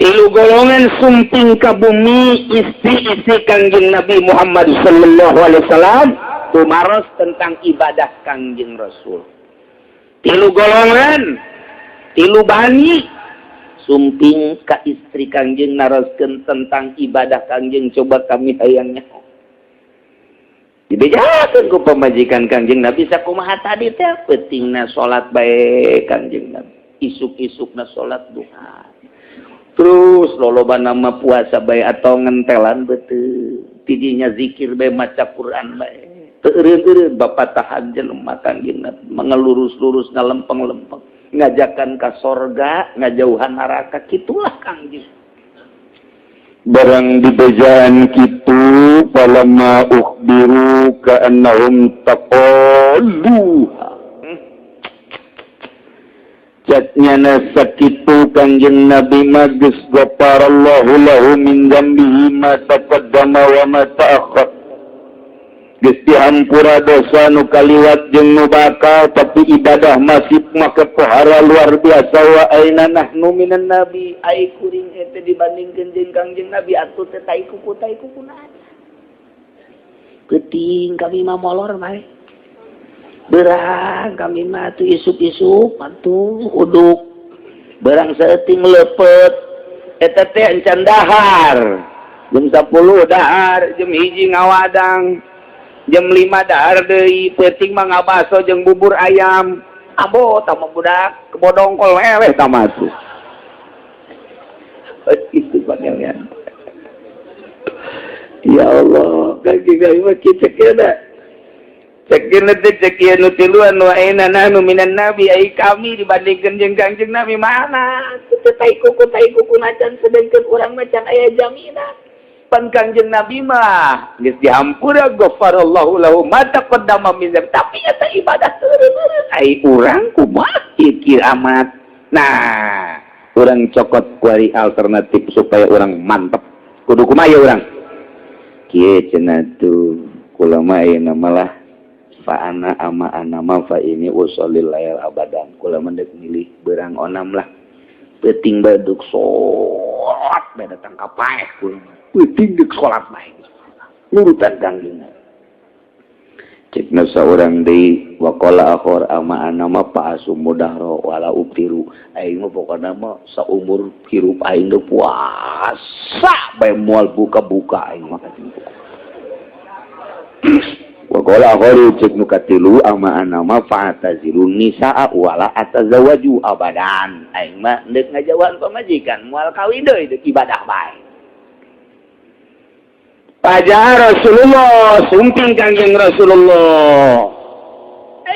Tilu golongan sumping ka bumi istri-istri Kangjeng Nabi Muhammad sallallahu alaihi wasallam, tumaros tentang ibadah Kangjeng Rasul. Tilu golongan, tilu bani sumping ka istri Kangjeng, naroskeun tentang ibadah Kangjeng, coba kami hayangnya. Dibejakeun ku pamajikan Kangjeng Nabi sakumaha tadi teh, peutingna salat bae Kangjeng Nabi, isuk-isukna salat duha. Terus loloba nama puasa bae atau ngentelan beuteung. Tidinya zikir bae, maca Quran bae. Teu eureun-eureun bapak tahan jelema Kangjeng Nabi, mengelurus-lurus, ngalempeng-lempeng, ngajakan ka sorga, ngajauhan neraka, kitulah Kangjeng. Barang dibejaan kitu, falamma ukhbiru ka'annahum taqalluha. Cek nyana, sakitu Kangjeng Nabi mah geus ghafarallahu lahu min dzambihi ma taqaddama wa ma ta'akhkhar. Geus dihampura dosa nu kaliwat jeung nu bakal, tapi ibadah masih make pohara luar biasa. Wa aina nahnu minan nabi? Ai kuring eta dibandingkeun jeung Kangjeng Nabi atuh teh tai kuku tai kuku. Peuting kami mah molor bae. Berang kami mah tuh isuk-isuk atuh uduk. Berang saeuting lepet eta teh encan dahar. Jam 10 dahar, jam 1 ngawadang. Jam 5 dahar deui, peuting mah ngabaso jeung bubur ayam. Abo tah budak kebodongkol eleh tah masuk. Itu panggilnya. Ya Allah, kaki kaki mah kieu cek cek teh cek ieu nu tiluan, wa aina nahnu minan nabi? Ai kami dibandingkeun jeung Kangjeng Nabi mana? Teu tai kuku tai kuku nacan, sedengkeun urang mah can aya jaminan. Pan Kangjeng Nabi mah geus dihampura, ghafarallahu lahu ma taqaddama min dzambi, tapi eta ibadah teureun. Ai urang kumaha kieu amat? Nah, urang cokot kuari alternatif supaya urang mantep. Kudu kumaha ya urang? Kieu cenah tuh, kula mah ayeuna malah fa ana ama ana ma fa ini usholil lail abadan. Kula mah deuk milih beurang onam lah. Peuting bae deuk salat bae, datang ka paeh kula. Peuting deuk salat bae. Nurutan Kangjeng. Cek nu saurang deui, waqala akhor ama ana ma fa asumu dahro wala uftiru. Aing mah pokona mah saumur hirup aing teh puasa bae, moal buka-buka aing mah. Waqala akharu, cek nu katilu, ama ana ma fa atazilun nisaa wala atazawaju abadan. Aing mah deuk ngajauhan pamajikan, moal kawin deui, deuk ibadah bae. Pajah Rasulullah, sumping Kangjeng Rasulullah.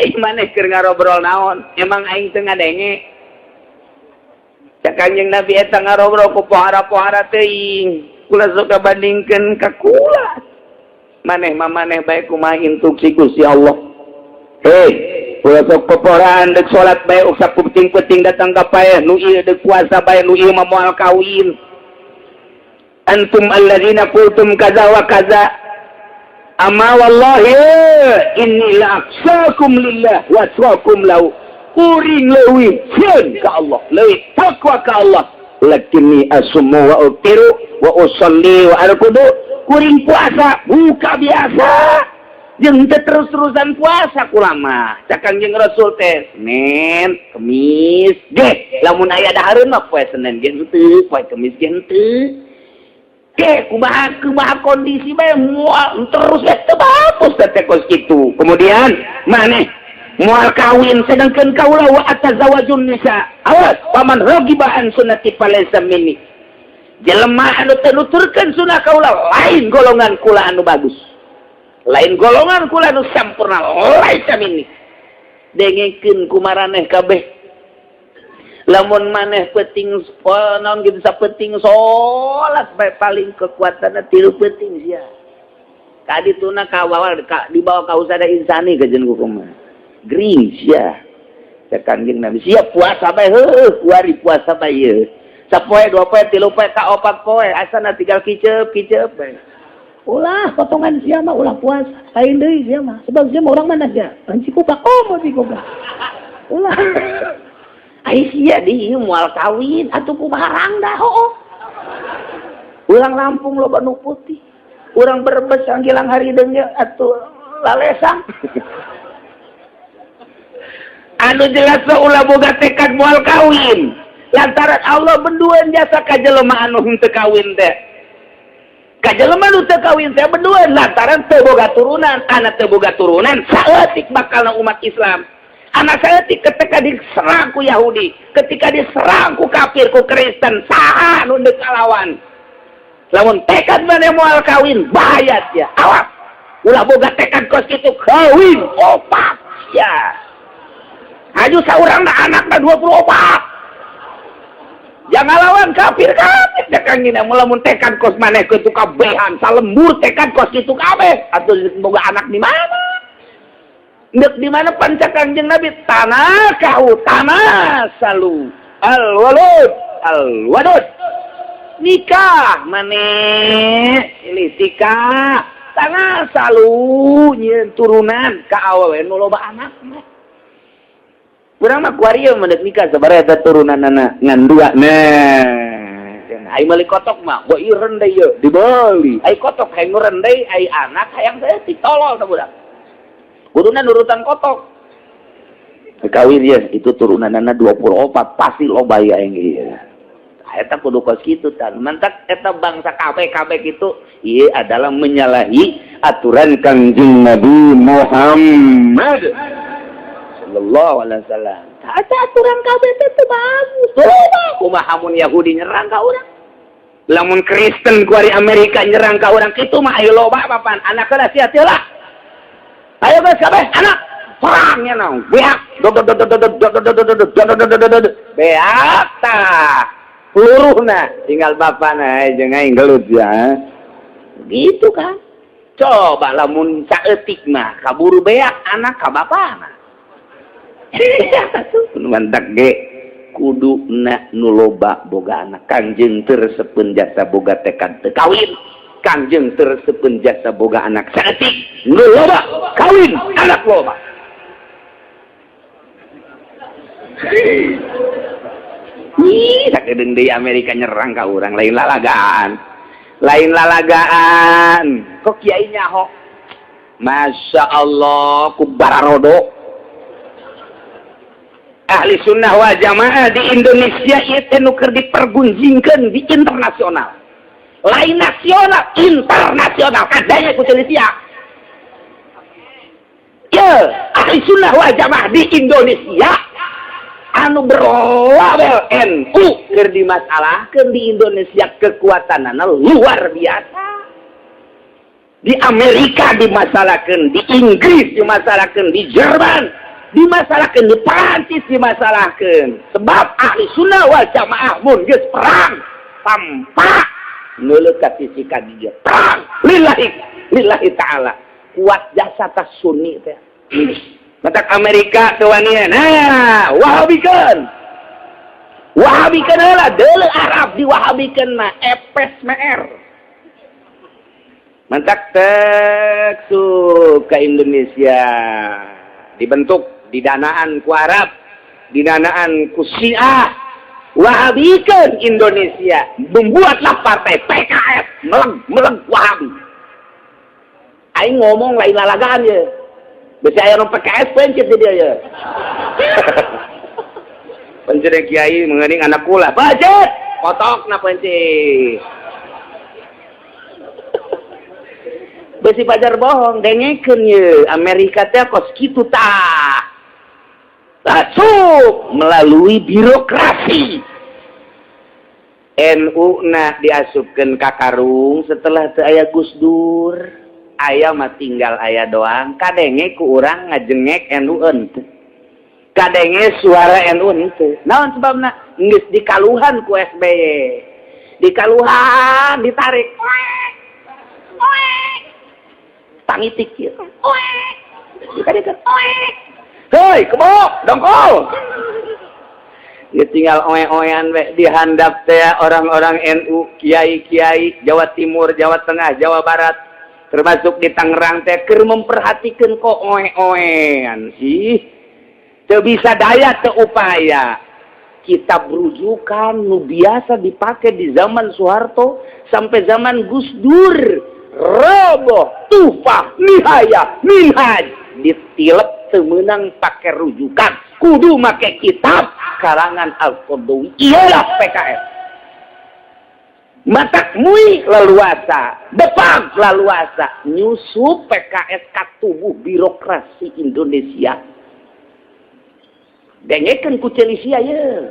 Eh, maneh keur ngarobrol naon? Emang aing teu ngadenge? Cak Kangjeng Nabi, eta ngarobrol ku pohara-pohara teuing. Kula sok bandingkeun ka kula. Maneh mah maneh bae, kumaha instruksi Gusti Allah. Hei, kula sok poporaan deuk salat bae, sapenting-penting datang ka paeh, nu ieu deuk puasa bae, nu ieu mah moal kawin. Antum alladzina qultum kaza wa kaza, amma wallahi inni la akhsyakum lillah wa atqakum lahu. Kuring leuwih sieun ka Allah, leuwih takwa ka Allah, lakinni asumu wa uftiru wa usalli wa arkudu. Kuring puasa buka biasa jeung teu terus-terusan puasa kulama. Cak Kangjeng Rasul teh Senin Kemis ge, lamun aya dahareun mah poe Senin ge henteu, poe Kemis ge henteu. Ke kumaha kumaha kondisi bae, moal terus teu bagus teh kos kitu. Kemudian maneh moal kawin, sedangkan kaula wa atazawajun nisa. Awas, faman raghiba an sunnati falaysa minni. Jelema anu teu nuturkeun sunnah kaula lain golongan kula anu bagus, lain golongan kula anu sampurna, laisa minni. Dengekeun ku maraneh kabeh, lamun maneh penting naon gitu, sapenting salat bae, paling kekuatanna 3 penting sia. Kadituna kabawa ka, dibawa ka usada insani kajen kumaha gering sia. Cek Kanjeng Nabi, siap puasa bae, heuh kuari puasa bae ieu sapoe, 2 poe, 3 poe, ka 4 poe, asana tinggal kiceup kiceup bae. Ulah potongan sia mah, ulah puasa lain deui sia mah, sebab sia mah orang mana sia? Lain Cikupa. Oh, mau Cikupa ulah. Ai sia di moal kawin atuh kumaha rangda? Hooh, urang Lampung loba nu putih, urang Brebes sanggilang harideung ge atuh lalesang. Anu jelas mah ulah boga tekad moal kawin, lantaran Allah benduan jasa ka jelema anu henteu kawin teh. Ka jelema nu teu kawin teh benduan, lantaran teu boga turunan. Anak teu boga turunan saeutik bakalna umat Islam. Anak saeutik ketika diserang ku Yahudi, ketika diserang ku kafir, ku Kristen, saha nu deuk kalawan? Lamun tekad maneh moal kawin, bahaya sia. Awas, ulah boga tekad kos kitu. Kawin opat sia, aju saurang anakna 24, jangan lawan kafir kafir. Cek Kangjeng, lamun tekad kos maneh kitu kabehan salembur, tekad kos kitu kabeh atuh boga anak di mana? Ndek di mana? Pan cek Kangjeng Nabi, tanakahu tanasalu al walud al wadud. Nikah maneh ini tikah tanasalu, nyieun turunan ka awewe nu loba anak mah. Urang mah kuari mah nikah sabaraha eta turunanana? Ngan dua. Nah, ai meuli kotok mah gua ieu rendai ieu dibeli. Ai kotok hayang nu rendai, ai anak hayang saeutik. Tolol tah budak. Kuduna nurutan kotok. Kawin ya itu turunanana 24, pasti loba ya yang ieu. Eta kudu kos kitu tan. Mantak eta bangsa KB KB kitu ieu adalah menyalahi aturan Kangjeng Nabi Muhammad sallallahu alaihi wasallam. Ada aturan KB itu bagus. Loba kumaha mun Yahudi nyerang ka urang? Lamun Kristen kuari Amerika nyerang ka urang kitu mah, ayo loba papan anak heula sia teu lah. Ayo geus kabeh anak perangnya naon beak dod dod dod dod dod dod dod dod dod dod dod dod beak tah peluruhna, tinggal bapana jeung aing gelut ya. Gitu kan? Coba lamun saeutik mah kaburu beak anak ka bapana. Mantak ge kuduna nu loba boga anak. Kangjeng teu resepeun jasa boga tekad teu kawin. Kangjeng teu resepeun jasa boga anak saeutik, nu loba kawin anak loba. Ih, sakedeung deui Amerika nyerang ka urang, lain lalagaan. Lain lalagaan. Kok kiai nyaho? Masya Allah, ku bararodo. Ahli sunnah wal jamaah di Indonesia ieu teh nu keur dipergunjingkeun di internasional. Lain nasional, internasional kadanya ku Indonesia. Ye, ahli sunnah wal jamaah di Indonesia anu berlabel NU keur dimasalahkeun di Indonesia kekuatanana luar biasa. Di Amerika dimasalahkeun, di Inggris dimasalahkeun, di Jerman dimasalahkeun, di Perancis dimasalahkeun. Sebab ahli sunnah wal jamaah mun geus perang tanpa neuleuh ka sisi ka dieu. Perang lillahi lillahi ta'ala. Kuat jasa tas sunni teh. Matak Amerika teu wanian. Nah, wahabikeun. Wahabikeun heula deuleu Arab diwahabikeun mah epes meer. Mantak tek ke Indonesia dibentuk didanaan ku Arab, didanaan ku Syiah, wahabikeun Indonesia, membuatlah partai PKS meleg-meleg Wahabi. Aing ngomong lain lalagaan ya. Besi aya nu PKS pencet di dia ya. Pencet kiai mengening anak kula. Pencet, kotok na pencet. Besi pajar bohong, dengekeun ye. Amerika teh kos kitu tah. Masuk melalui birokrasi. NU na diasupkeun ka karung setelah teu aya Gus Dur. Aya mah tinggal aya doang, kadenge ku urang ngajengek NU henteu. Kadenge suara NU henteu. Naon sebabna? Geus dikaluhan ku SBY. Dikaluhan ditarik. Oek. Tangitik kieu. Oek. Dikadekeun oek. Hei, kebo, dongkol. Dia tinggal oe-oean we dihandap teh orang-orang NU, kiai-kiai Jawa Timur, Jawa Tengah, Jawa Barat, termasuk di Tangerang teh keur memperhatikan kok oe-oean sih. Teu bisa daya teu upaya. Kitab rujukan nu biasa dipakai di zaman Soeharto sampai zaman Gus Dur, roboh, tufah, nihayah, minhaj, ditilep teu meunang pake rujukan, kudu make kitab karangan Al-Qaradawi. Iyalah PKS. Matak mui leluasa, bepag leluasa, nyusup PKS ka tubuh birokrasi Indonesia. Dengekeun ku Celisia ye.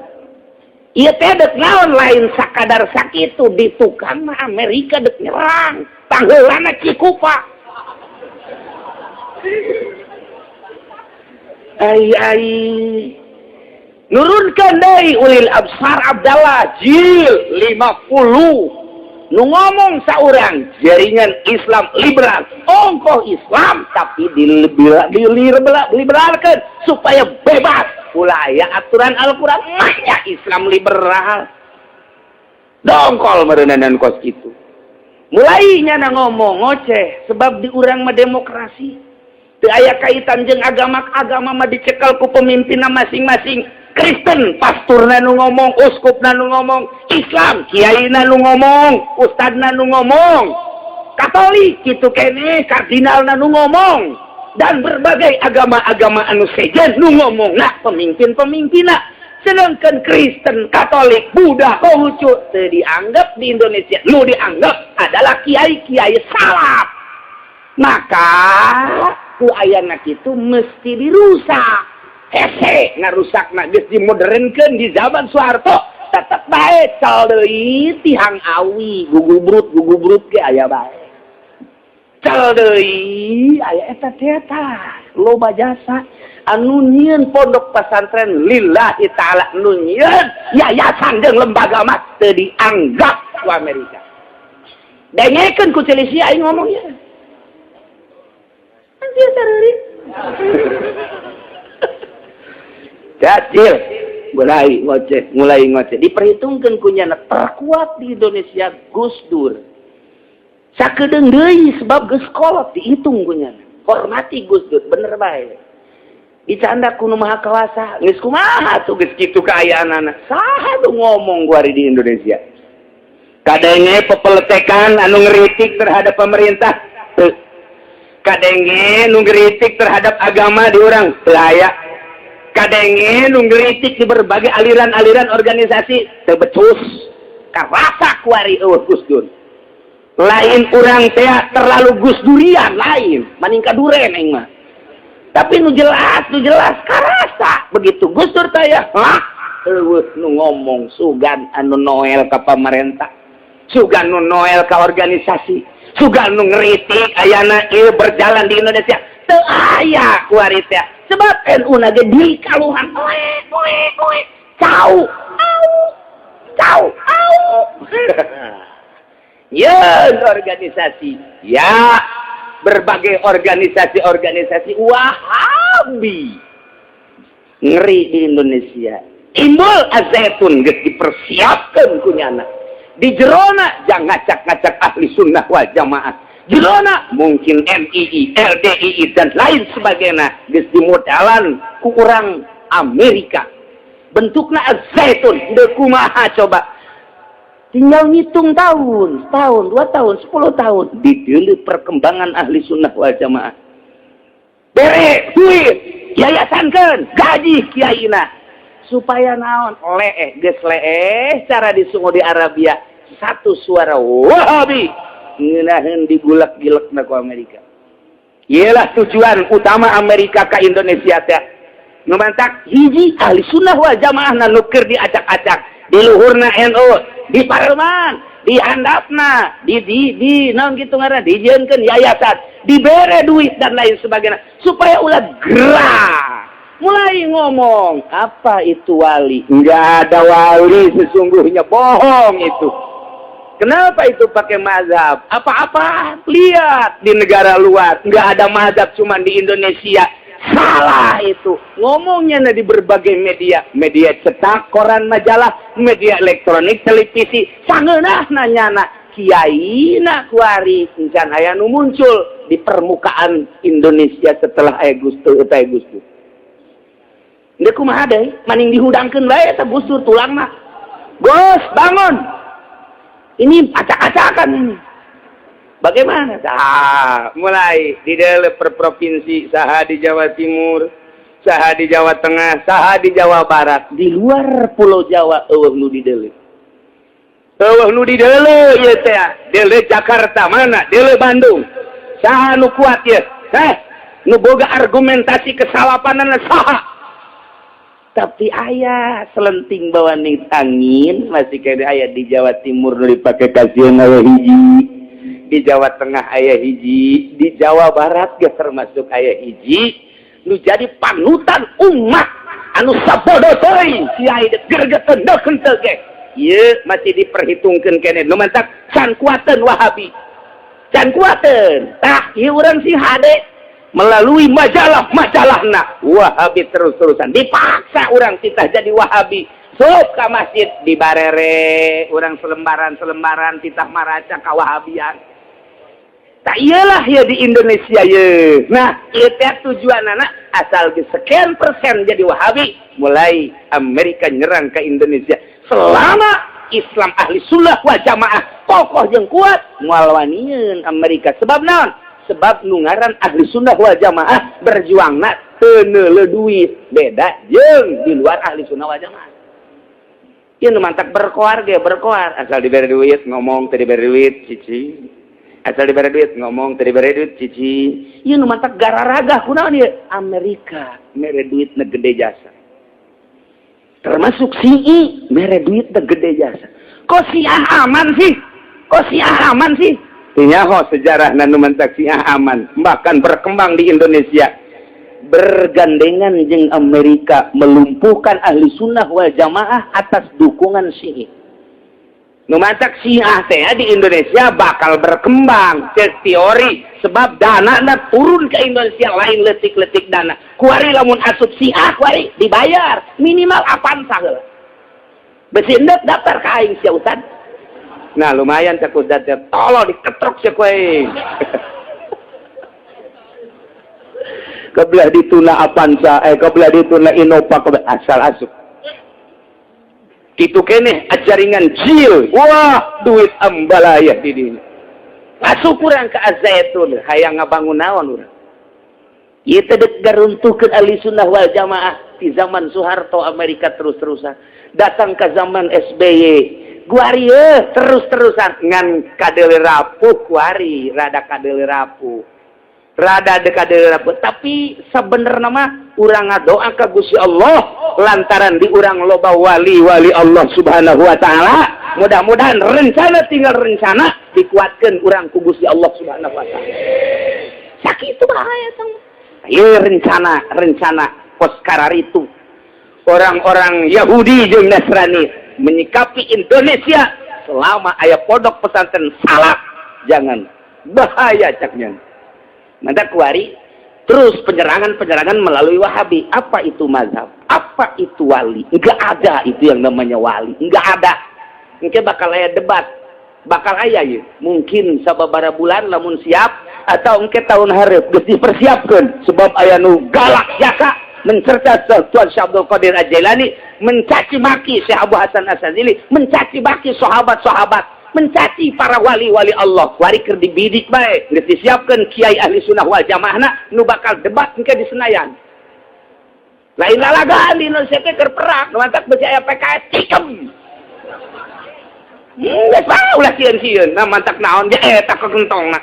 Ieu teh dek naon lain sakadar sakitu di tukang mah Amerika dek nyerang, pangheulana Cikupa. Ai ai. Nurunkan deui ulil absar Abdallah jil 50. Nu ngomong saurang jaringan Islam liberal, ongkoh Islam tapi diliberalkan supaya bebas. Ulah aya aturan Al-Qur'an mah Islam liberal. Dongkol meureunan kos kitu. Mulai nyana ngomong ngoceh sebab di urang mah demokrasi. Teu aya kaitan jeung agama, agama mah dicekal ku pemimpinna masing-masing. Kristen pasturna nu ngomong, uskupna nu ngomong, Islam kiaina nu ngomong, ustadna nu ngomong, Katolik kitu keneh kardinalna nu ngomong, dan berbagai agama-agama anu sejen nu ngomong nah pemimpin-pemimpinna. Sedangkan Kristen, Katolik, Buddha, Konghucu teu dianggap di Indonesia, nu dianggap adalah kiai-kiai salaf. Maka ku ayana kitu mesti dirusak. Hese ngarusakna geus dimodernkeun di zaman Soeharto, tetep bae cal deui tihang awi, gugubrut ge aya bae. Cal deui aya eta teh tah, loba jasa anu nyieun pondok pesantren lillahi ta'ala, nu nyieun yayasan jeung lembaga mah teu dianggap ku Amerika. Dengekeun ku Celisia aing ngomongnya. Kan sia sareurit. Cacil mulai ngoceh, mulai ngoceh. Diperhitungkan kunyana terkuat di Indonesia Gus Dur. Sakedeung deui sebab geus kolot dihitung kunyana. Hormati Gus Dur, bener bae. Dicanda ku nu maha kawasa, geus kumaha tuh geus kitu kaayaanana. Saha nu ngomong kuari di Indonesia? Kadenge pepeletekan anu ngeritik terhadap pemerintah. Teu. Kadenge nu ngeritik terhadap agama di urang, teu aya. Kadenge nu ngeritik di berbagai aliran-aliran organisasi, teu becus. Karasa kuari eueuh Gus Dur. Lain urang teh terlalu Gus Durian, lain, maning kaduren aing mah. Tapi nu jelas karasa begitu Gus Dur teh ya, hah? Eueuh nu ngomong sugan anu noel ka pamarentah, sugan nu noel ka organisasi, sugan nu ngeritik ayana ieu berjalan di Indonesia. Teu aya kuari teh. Sebab NU na ge dikaluhan oe oe oe cau au cau au. Ya organisasi, ya berbagai organisasi-organisasi Wahabi ngeri di Indonesia. Timbul Al-Zaytun geus dipersiapkan kunyana. Di jerona jangan ngacak-ngacak ahli sunnah wal jamaah. Jerona mungkin MII, LDII dan lain sebagainya geus dimodalan ku urang Amerika. Bentukna Al-Zaytun deuk kumaha coba. Tinggal ngitung tahun, setahun, 2 tahun, 10 tahun. Didulu perkembangan ahli sunnah wal jamaah. Bere duit, yayasankan, gaji kiaina. Supaya naon, leeh, geus leeh, cara di Saudi Arabia. Satu suara Wahabi. Ngeunaheun digulak-gilek ku Amerika. Iyalah tujuan utama Amerika ke Indonesia teh. Nu mantak hiji ahli sunnah wal jamaah na nu keur diacak-acak. Di luhurna NU, di parlemen, di handapna, di naon gitu ngaranna, dijieunkeun yayasan, dibere duit dan lain sebagainya supaya ulah gerak. Mulai ngomong, apa itu wali? Enggak ada wali sesungguhnya, bohong itu. Kenapa itu pakai mazhab? Apa-apa? Lihat di negara luar, enggak ada mazhab cuma di Indonesia. Salah itu. Ngomongnya di berbagai media, media cetak, koran, majalah, media elektronik, televisi. Sangeunah nanyana kiai na kuari encan aya nu muncul di permukaan Indonesia setelah aya Gus Dur eta Gus Dur. Deuk kumaha deui? Maning dihudangkeun bae eta Gus Dur tulangna. Gus, bangun. Ini acak-acakan ini. Bagaimana? Nah, mulai di dalam per provinsi, saha di Jawa Timur, saha di Jawa Tengah, saha di Jawa Barat, di luar Pulau Jawa eueuh nu di deuleu. Eueuh nu di deuleu ieu teh, deuleu Jakarta mana? Deuleu Bandung. Saha nu kuat ieu? Heh, nu boga argumentasi kesalapanana saha? Tapi aya selenting bawaning angin masih kene aya di Jawa Timur nu dipake kasieun aya hiji. Di Jawa Tengah aya hiji, di Jawa Barat ge termasuk aya hiji, nu jadi panutan umat anu sabodo teuing kiai gergeteun deuk henteu ge. Ieu masih diperhitungkeun keneh nu mantak can kuateun Wahabi. Can kuateun. Tah ieu urang sing hade melalui majalah-majalahna Wahabi terus-terusan dipaksa urang titah jadi Wahabi. Sok ka masjid dibarere urang selembaran-selembaran titah maraca ka Wahabian. Tak iyalah ya di Indonesia ye. Nah, ieu teh tujuanana asal ge sekian persen jadi Wahabi, mulai Amerika nyerang ke Indonesia. Selama Islam ahli sunnah wal jamaah kokoh jeung kuat, moal wanieun Amerika. Sebab naon? Sebab nu ngaran ahli sunnah wal jamaah berjuangna teu neuleuh duit, beda jeung di luar ahli sunnah wal jamaah. Ieu nu mantak berkoar ge berkoar, asal dibere duit ngomong, teu dibere duit cici. Asal dibere duit ngomong, teu dibere duit cici. Ieu nu mantak gararagah kunaon ieu? Amerika mere duit na gede jasa. Termasuk Syi'i mere duit na gede jasa. Kok Syiah aman sih? Kok Syiah aman sih? Nyaho sejarah nu mantak Syiah aman, bahkan berkembang di Indonesia. Bergandengan jeung Amerika melumpuhkan ahli sunnah wal jamaah atas dukungan Syi'i. Nu matak Syiah teh di Indonesia bakal berkembang cek teori sebab dana na turun ke Indonesia lain letik-letik dana. Kuari lamun asup Syiah kuari dibayar minimal Avanza heula. Besi endep daftar ka aing sia Ustad. Nah lumayan cek Ustad teh tolong diketrok sia ku aing. Kebelah dituna Avanza, kebelah dituna Innova, kebelah asal asup. Kitu keneh ajaringan jil, wah duit ambalaya di dinya. Asup urang ke Azaitun, hayang ngabangun naon urang. Ieu teh dek garuntuhkeun ahli sunnah wal jamaah di zaman Soeharto Amerika terus-terusan. Datang ke zaman SBY, guari terus-terusan ngan kadeule rapuh kuari, rada kadeule rapuh. Rada kadeule rapuh, tapi sebenarnya mah urang ngadoa ka Gusti Allah lantaran di urang loba wali-wali Allah Subhanahu wa taala. Mudah-mudahan rencana tinggal rencana dikuatkeun urang ku Gusti Allah Subhanahu wa taala. Sakitu bahaya tong. Ieu rencana kos kararitu. Orang-orang Yahudi jeung Nasrani menyikapi Indonesia selama aya pondok pesantren salaf jangan bahaya caknya. Maka kuari terus penyerangan-penyerangan melalui Wahabi. Apa itu mazhab? Apa itu wali? Enggak ada itu yang namanya wali. Enggak ada. Engke bakal aya debat. Bakal aya ya. Mungkin sababaraha bulan lamun siap atau engke tahun hareup geus dipersiapkeun sebab aya nu galak jaka mencerca Tuan Syekh Abdul Qadir Al-Jailani, mencaci maki Syekh Abu Hasan Asy-Syadzili, mencaci maki sahabat-sahabat, mencaci para wali-wali Allah. Wari keur dibidik bae, geus disiapkeun kiai ahli sunnah wal jamaahna nu bakal debat engke di Senayan. Lain lalagaan di Indonesia teh keur perang, nu mantak beusi aya PKS tikem. Geus bae ulah sieun-sieun, nah mantak naon ge eta kekentongna.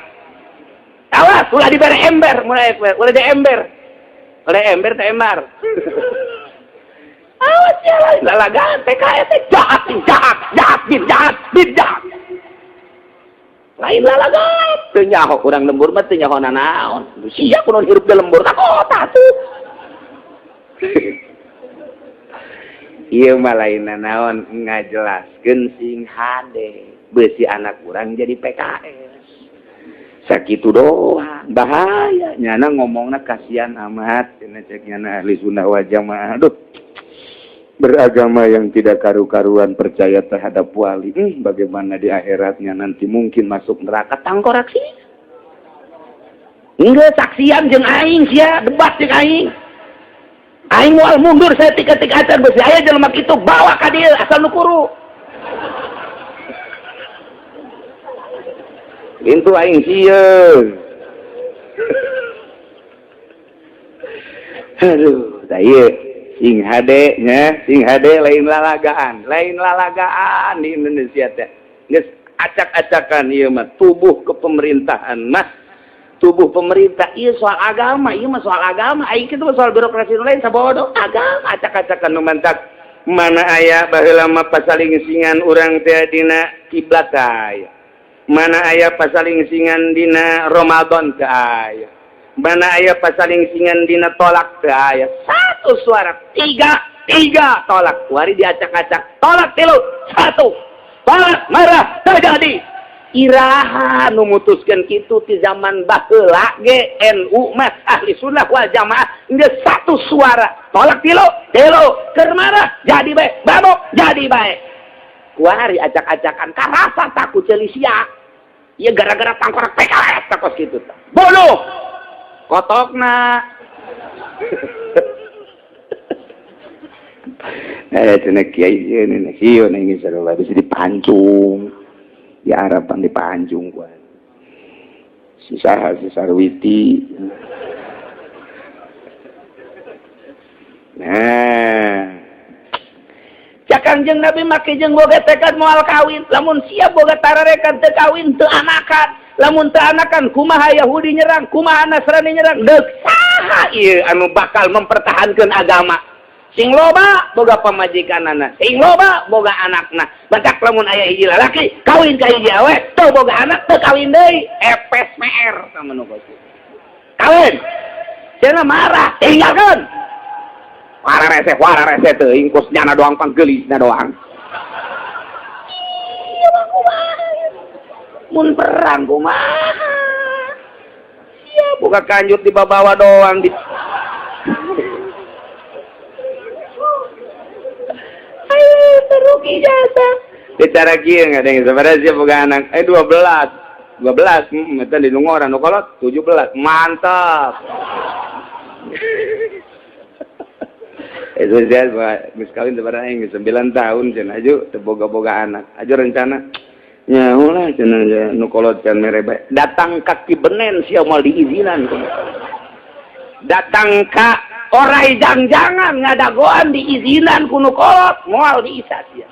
Awas ulah dibere ember, mulai ulah di ember. Oleh ember teh embar. Awas ya lain lalagaan PKS teh jahat, jahat, jahat, bin jahat, bin jahat. Lain lalagaan teu nyaho urang lembur mah teu nyaho nanaon. Sia kunaon hirup di lembur ka kota tuh. Ieu mah lain nanaon ngajelaskeun sing hade beusi anak urang jadi PKS. Sakitu doang bahaya nyana ngomongna kasihan amat cenah cek nyana ahli sunnah wal jamaah. Aduh, beragama yang tidak karu-karuan percaya terhadap wali, bagaimana di akhiratnya nanti mungkin masuk neraka tangkorak sih. Enggak saksian jeung aing sia debat jeung aing. Aing moal mundur saya tika-tika acan beusi aya jelema kitu bawa ka dieu asal nu kuru. Pintu aing sieun. Aduh, tah ieu sing hade nya, sing hade lain lalagaan di Indonesia teh. Geus acak-acakan ieu mah tubuh kepemerintahan mah. Tubuh pemerintah ieu soal agama, ieu mah soal agama, aing kitu mah soal birokrasi nu lain sabodo. Agama acak-acakan nu mantak mana aya baheula mah pasalingsingan urang teh dina kiblat aya. Mana aya pasalingsingan dina Ramadan teu aya. Mana aya pasalingsingan dina tolak teu aya. Satu suara, tiga tolak. Wari diacak-acak, tolak 3, 1. Tolak marah terjadi. Iraha nu mutuskeun kitu ti zaman baheula ge NU mah ahli sunnah wal jamaah geus satu suara. Tolak 3, keur marah jadi bae, babok jadi bae. Kuari acak-acakan karasa takut ceuli sia. Ieu gara-gara tangkorak PKS takos kitu tah. Bunuh. Kotokna. Cenah kiai sieun sieun aing sarua bisa dipancung. Di Arab pan dipancung kuat. Si saha si Sarwiti. Nah, Kangjeng Nabi make jeung boga tekad moal kawin, lamun siap boga tararekan teu kawin teu anakan, lamun teu anakan kumaha Yahudi nyerang, kumaha Nasrani nyerang, deuk saha ieu anu bakal mempertahankeun agama. Sing loba boga pamajikanana, sing loba boga anakna. Batak lamun aya hiji lalaki kawin ka hiji awe, teu boga anak teu kawin deui, epes meer sama nu kawin. Cenah marah, tinggalkeun. Wara rese teuing kos nyana doang panggeulisna doang. Mun perang kumaha? Sia buka kanjut di babawa doang di. Ayo teruki jasa. Bicara kieu ngadeng sebenarnya sia boga anak 12. 12 eta di nungoran nu kolot 17. Mantap. Itu saya geus kawin sabaraha aing 9 tahun cenah aju teu boga-boga anak. Aju rencana nyaho lah cenah nu kolot can mere bae. Datang ka Ki Benen sia moal diizinan. Datang ka orai jang-jangan ngadagoan diizinan ku nu kolot moal diisa sia.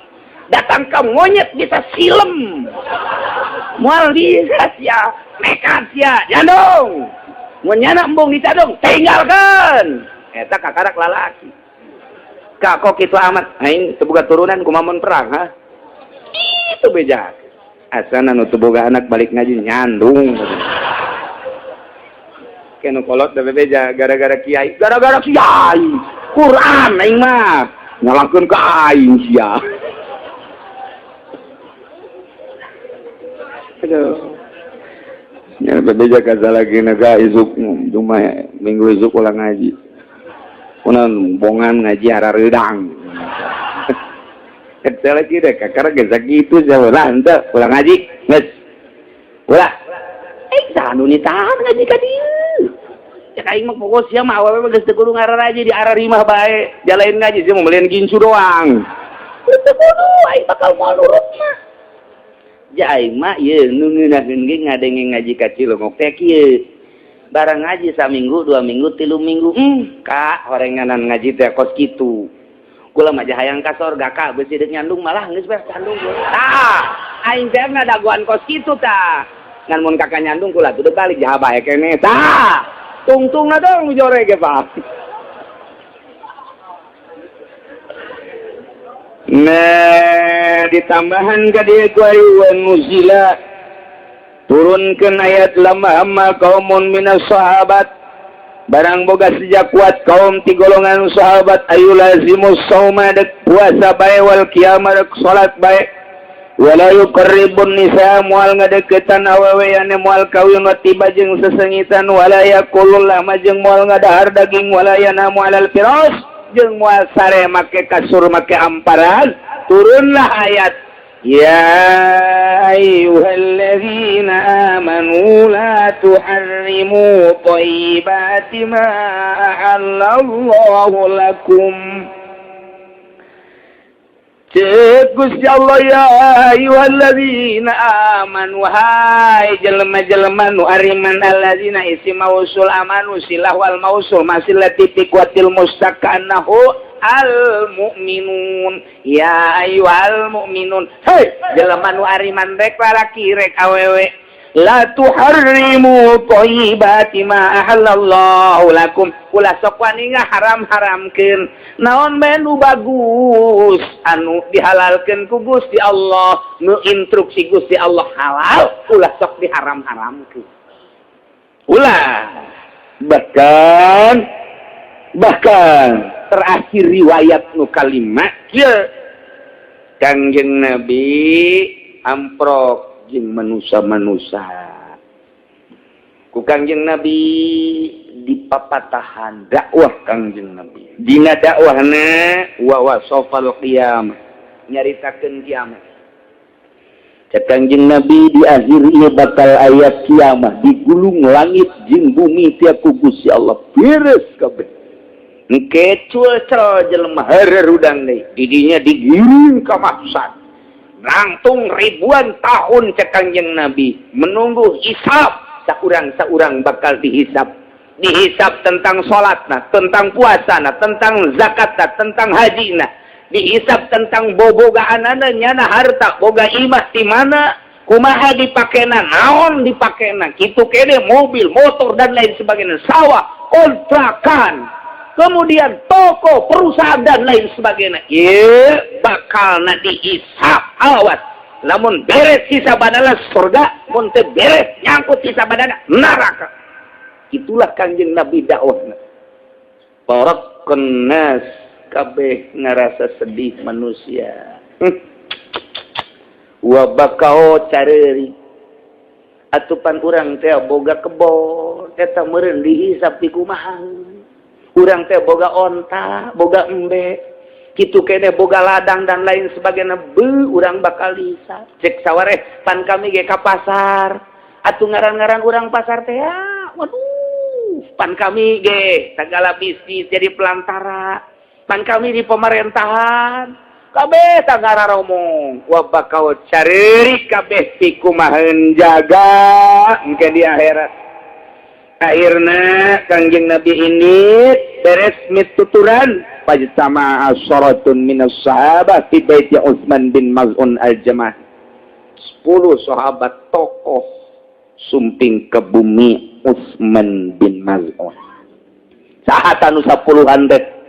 Datang ka monyet bisa silem. Moal diisa sia, nekat sia, nyandung. Mun nyana embung dicadung, tinggalkeun. Eta kakarak lalaki. Kak kok kitu amat aing teu boga turunan kumaha mun perang ha itu beja asana nu teu boga anak balik ngaji nyandung kenu kolot da beja gara-gara kiai Quran aing mah nyalahkeun ka aing sia. Aduh nya bebeja kasalagi naga isuk cuma minggu isuk ulang ngaji. Kunan bongan ngaji harareudang. Eta lagi deh kakara geus sakitu sia ulah henteu ulah ngaji geus. Ulah. Saha nu nitahan ngaji ka dieu. Cek aing mah pokok sia mah awewe mah geus teu kudu ngararaji di ararimah bae. Jalain ngaji sia mah melian gincu doang. Teu kudu aing bakal moal nurut mah. Ja aing mah ieu nu ngeunaheun ge ngadenge ngaji ka Cilongok teh kieu. Barang ngaji saminggu, 2 minggu, 3 minggu, kak horenganan ngaji teh kos kitu. Kula mah hayang ka sorga kak beusi deuk nyandung malah geus beres nyandung. Tah, aing teh ngadagoan kos kitu tah. Ngan mun kakak nyandung kula tuh balik jaha bae keneh. Tah, tungtungna dong jore ge Pak. Nah, ditambahan ka dieu ku wan nuzila. Turunkan ayat lama amma kaumun minas sahabat barang boga sejak kuat kaum ti golongan sahabat ayu lazimus sauma dek puasa bae wal qiyamah dek salat bae wala yuqarribun nisa moal ngadeukeutan awewe ane moal kawin wa tiba jeung sesengitan wala yaqulul lama jeung moal ngadahar daging wala yanamu alal firas jeung moal sare make kasur make amparan. Turunlah ayat Ya ayyuhalladzina amanu la tuharrimu thayyibati ma ahallallahu lakum. Cek Gusti Allah ya ayyuhalladzina amanu hai jelema-jelema nu ariman alladzina isim mausul amanu silah wal mausul masilati fi quwwatil mustaqannahu al-mu'minun ya ayyuhal mu'minun hei jelema nu ariman rek lalaki rek awewe la tuharrimu thayyibati ma ahallallahu lakum ulah sok wani ngaharam-haramkeun naon bae nu bagus anu dihalalkeun ku Gusti Allah nu instruksi Gusti Allah halal ulah sok diharam-haramkeun ulah. Bahkan terakhir riwayat nu kalima kieu Kangjeng Nabi amprok jeung manusa-manusa ku Kangjeng Nabi dipapatahan dakwah Kangjeng Nabi dina dakwahna wa wasafal qiyamah nyaritakeun kiamat. Cek Kangjeng Nabi di akhir ieu bakal aya kiamat digulung langit jeung bumi tiap ku Gusti Allah beres kabeh. Engke cuel jelema harerudang deui didinya digiring ka mahsar langtung ribuan tahun cek Kangjeng Nabi menunggu hisab saurang-saurang bakal dihisab dihisab tentang salatna tentang puasana tentang zakatna tentang hajina dihisab tentang bobogaanana nyana harta boga imah di mana kumaha dipakena naon dipakena kitu kene mobil motor dan lain sebagainya sawah kontrakan kemudian toko perusahaan dan lain sebagainya ye bakal na dihisab awas lamun beres hisabanana surga mun teu beres nyangkut hisabanana neraka. Itulah Kangjeng Nabi dakwahna. Barakun nas kabeh ngarasa sedih manusia. Wa bakau careurik. Atupan urang teh boga kebon, eta meureun dihisab di kumaha? Urang teh boga onta, boga embe, kitu kene, boga ladang dan lain sebagainya, be urang bakal dihisab. Cek sawareh, pan kami ge ka pasar. Atuh ngaran-ngaran urang pasar teh ya, waduh, pan kami ge segala bisnis jadi pelantara. Pan kami di pemerintahan, kabeh tagara romong, wa bakal careurik kabeh pikumaheun jaga engke di akhirat. Akhirna Kangjeng Nabi ini beres mituturan, fajtama asyaratun minas sahabah fi baiti Utsman bin Maz'un al-Jamahi. 10 sahabat tokoh sumping ke bumi Utsman bin Maz'un. Saha anu sapuluhan teh?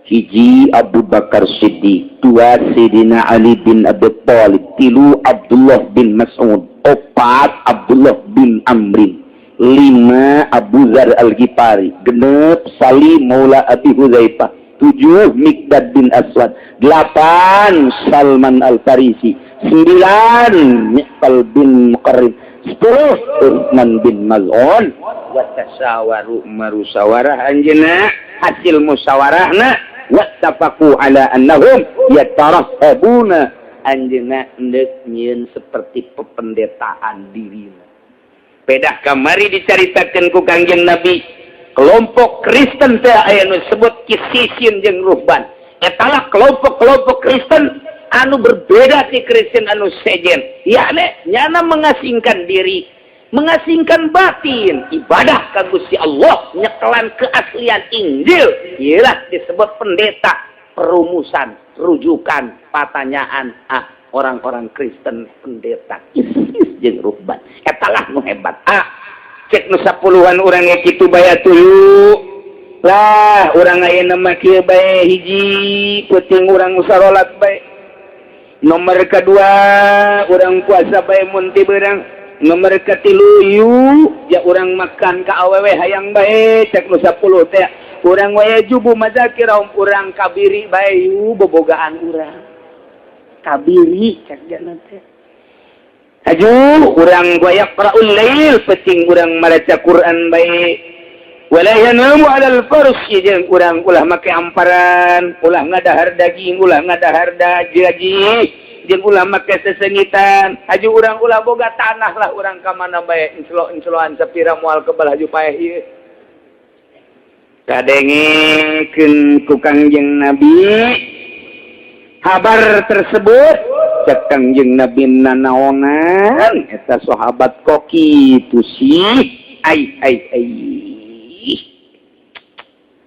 Hiji, Abu Bakar Siddiq. Dua, Sayyidina Ali bin Abi Thalib. Tilu, Abdullah bin Mas'ud. Opat, Abdullah bin Amrin. Lima, Abu Dzar Al-Ghifari. 6, Salim Maula Abi Hudzaifah. Tujuh, Miqdad bin Aswad. Delapan, Salman Al-Farisi. Sembilan, Miqbal bin Muqarrin. 10, Utsman bin Maz'un. Wa tasyawaru, marusawarah anjeunna. Hasil musyawarahna, wattafaqu ala annahum yatarahhabuna, anjeunna endek nyieun seperti pependetaan dirina. Pedah kamari dicaritakeun ku Kangjeng Nabi, kelompok Kristen teh aya nu disebut kisisin jeung ruhban. Etalah kelompok-kelompok Kristen anu berbeda ti Kristen anu sejen, yakni nyana mengasingkan diri, mengasingkan batin, ibadah ka Gusti Allah, nyekelan keaslian Injil. Ialah disebut pendeta, perumusan, rujukan, pertanyaan. Ah, orang-orang Kristen pendeta kisis jeung ruhban etalah nu hebat. Ah, cek nu sapuluhan, urang ge kitu bae atuh lah. Urang ayeuna mah kieu bae: hiji, peuting urang sarolat bae. Nomor kedua, urang puasa bae mun ti beurang. Nomor katilu, yuk ya urang makan ka awewe hayang bae. Cek nu 10 teh, urang wae jubu mazakirahum, urang kabiri bae yu bobogaan urang kabiri. Cek jana teh, aju urang yaqra'ul lail, peuting urang maca Quran bae. Wala yanamu 'alal farsi, jeung urang ulah make amparan, ulah ngadahar daging, ulah ngadahar gaji, jeung ulah make sesengitan. Aju urang ulah boga tanah lah, urang ka mana bae inslo-insloan sapira moal kebal haju paeh ieu. Kadengekeun ku Kangjeng Nabi kabar tersebut. Cek Kangjeng Nabi, nanaonan eta sahabat kok kitu sih? Ai ai ai,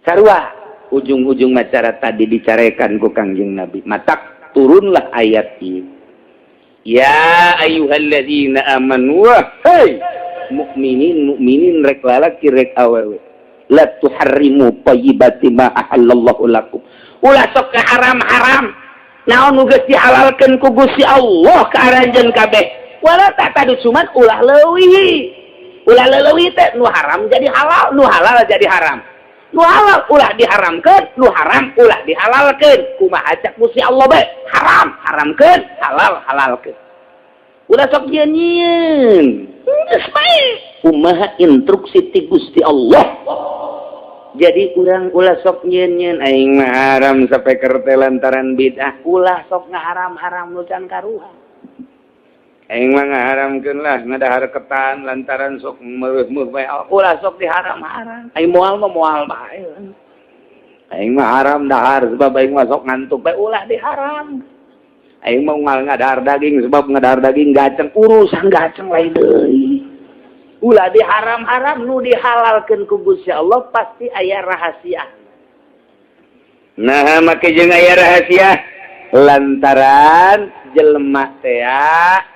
sarua ujung-ujung macara tadi dicarekan ku Kangjeng Nabi, matak turunlah ayat ini, ya ayyuhalladzina amanu, hey mukminin mukminin, rek lalaki rek awewe, la tuharrimu thayyibati ma ahallallahu lakum, ulah sok ke haram-haram naon nu geus dihalalkeun ku Gusti Allah ka aranjeun kabeh. Wala ta'tadu, cuman ulah leuwih. Ulah leuwih teh nu haram jadi halal, nu halal jadi haram. Nu halal ulah diharamkeun, nu haram ulah dihalalkeun. Kumaha cek Gusti Allah bae? Haram haramkeun, halal halalkeun. Ulah sok nyieun. Geus bae. Kumaha instruksi ti Gusti Allah? Jadi urang ulah sok nyieun, aing mah haram sapeker teh lantaran bid'ah. Ulah sok ngaharam-haram nu can karuhan. Aing mah ngaharamkeun lah ngadahar ketan lantaran sok meuh-meuh bae. Ulah sok diharam-haram. Aing moal mah moal bae. Aing mah haram dahar sebab aing mah sok ngantuk bae. Ulah diharam. Aing mah ngal ngadahar daging sebab ngadahar daging gaceng, urusan gaceng lain deui. Ulah diharam-haram. Nu dihalalkeun ku Gusti Allah pasti aya rahasia. Nah, make jeung aya rahasia lantaran jelema teh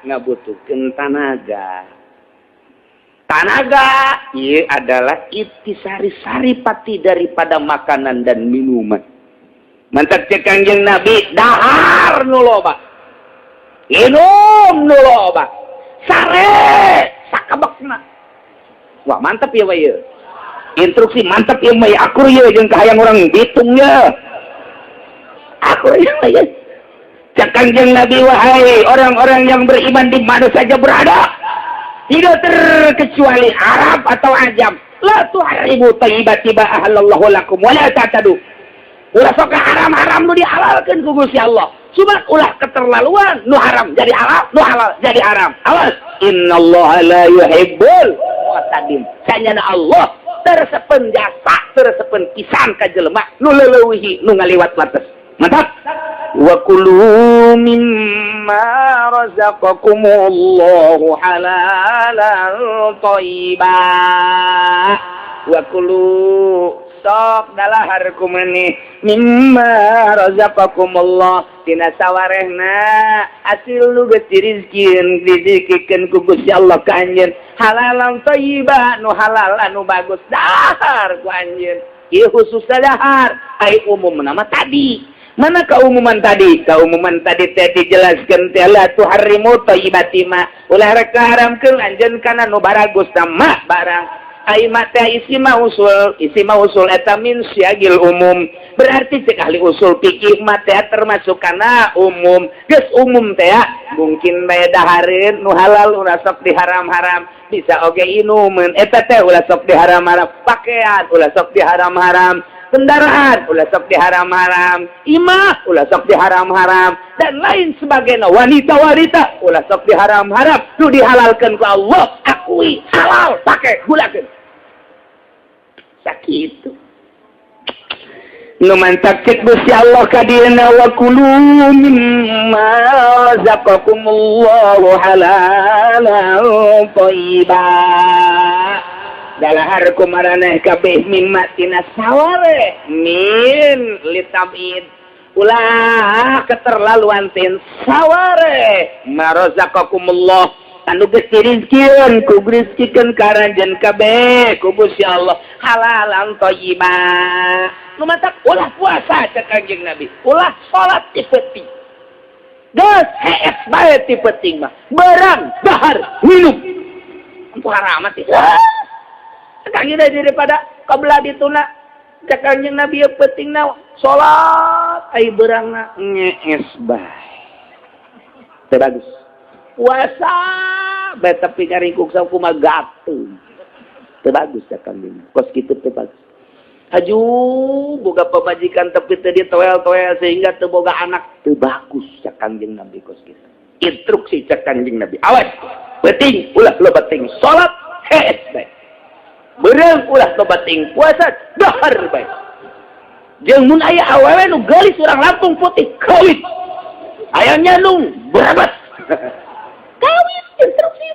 ngabutuhkeun tanaga. Tanaga ieu adalah intisari saripati daripada makanan dan minuman. Mantap cek Kangjeng Nabi, dahar nu loba, minum nu loba, sare sakabekna. Wah, mantap ya ya. Instruksi mantap ya mah, akur ya jeung kahayang orang Bitung ya. Akur ya ya. Cek Kangjeng Nabi, wahai orang-orang yang beriman di mana saja berada. Tidak terkecuali Arab atau Ajam. La tuharrimu thayyibati ma ahallallahu lakum wa la ta'tadu. Ulah sok haram-haram nu dihalalkeun ku Gusti Allah. Cuma ulah keterlaluan, nu haram jadi halal, nu halal jadi haram. Awas, innallaha la yuhibbul mu'tadin. Sanyana Allah teu resepeun jasa, teu resepeun pisan ka jelema nu leuleuwihi, nu ngaliwat batas. Mantap. Wa kulu mimma razaqakumullahu halalan thayyiba. Wa kulu, sok dalahar kumaneh, mimma razaqakumullah, tina sawarehna hasil nu geus dirizkieun, dizikikeun ku Gusti Allah ka anjeun, halalan thayyiba, nu halal anu bagus, dahar ku anjeun. Ieu khusus dahar, ai umum nama tadi mana? Keumuman tadi, keumuman tadi teh dijelaskeun teh la tuharrimu thayyibati ma, ulah rek haramkeun anjeun kana nu baragus ma barang. Ai ma teh isi mausul, isi mausul eta min siyagil umum. Berarti cek ahli usul fikih ma teh termasuk kana umum. Geus umum teh mungkin bae dahareun nu halal ulah sok diharam-haram, bisa oge inumeun eta teh ulah sok diharam-haram, pakaian ulah sok diharam-haram, kendaraan ulah sok diharam-haram, imah ulah sok diharam-haram, dan lain sebagainya, wanita-wanita ulah sok diharam-haram. Nu dihalalkan ku Allah akui halal, pakai gunakeun. Sakitu nu mantak cek Gusti Allah ka dieuna wa kulu mimma razaqakumullahu halalan thayyiba. Dalahar kumaraneh kabeh mimma tina saware, min litab'id, ulah keterlaluan tin saware, ma razaqakumullah, anu geus dirizkieun ku rizkikeun ka aranjeun kabeh ku Gusti Allah halalan thayyiba. Nu matak ulah puasa cek Kanjeng Nabi, ulah salat ti peuting, geus hees bae ti peuting mah, beurang dahar minum. Ampun haramat sih. Kanjeng daripada kabelah dituna cek Kanjeng Nabi pentingna salat, ai beurangna ngees bae teu bagus. Puasa bae tapi ngaringkuk sakumaha gateung teu bagus cek Kanjeng, kos kitu teu bagus. Haju boga pamajikan tapi teu ditoel-toel sehingga teu boga anak teu bagus cek Kanjeng Nabi, kos kitu instruksi cek Kanjeng Nabi. Awas, penting ulah loba ting salat hees bae, beurang ulah loba ting puasa, dahar bae. Jeung mun aya awewe nu geulis urang Lampung putih, kawin. Aya nyandung berabat, kawin. Instruksi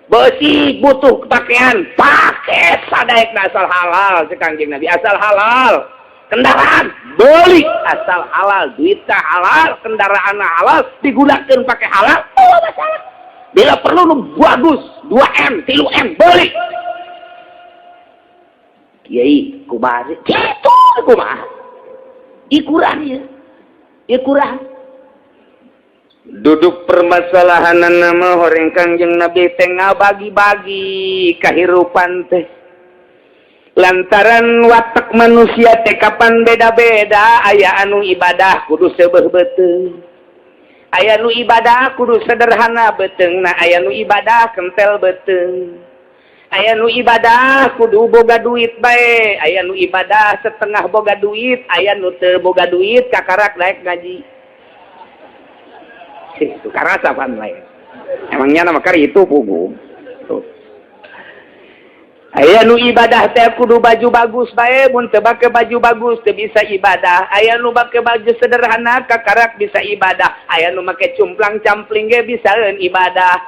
besi butuh pakaian, pakai sadaekna asal halal cek Kanjeng Nabi, asal halal. Kendaraan beli asal halal, duitnya halal, kendaraan halal, digunakan pakai halal, oh masalah. Bila perlu nu bagus 2 M 3 M beli. Kiai kumaha kitu, kumaha ikurang ya ikurang duduk permasalahan nama horeng Kangjeng Nabi teh bagi-bagi kehidupan teh lantaran watak manusia teh kapan beda-beda. Aya anu ibadah kudu seubeuh beuteung, aya nu ibadah kudu sederhana beuteung, nah aya nu ibadah kentel beuteung, aya nu ibadah kudu boga duit bae, aya nu ibadah setengah boga duit, aya nu teu boga duit kakarak daek ngaji. Itu karasa pan lain emangnya nama kari itu pugu. Aya nu ibadah teh kudu baju bagus bae, mun teu make baju bagus teu bisa ibadah. Aya nu make baju sederhana kakarak bisa ibadah. Aya nu make cumplang campling ge bisaeun ibadah.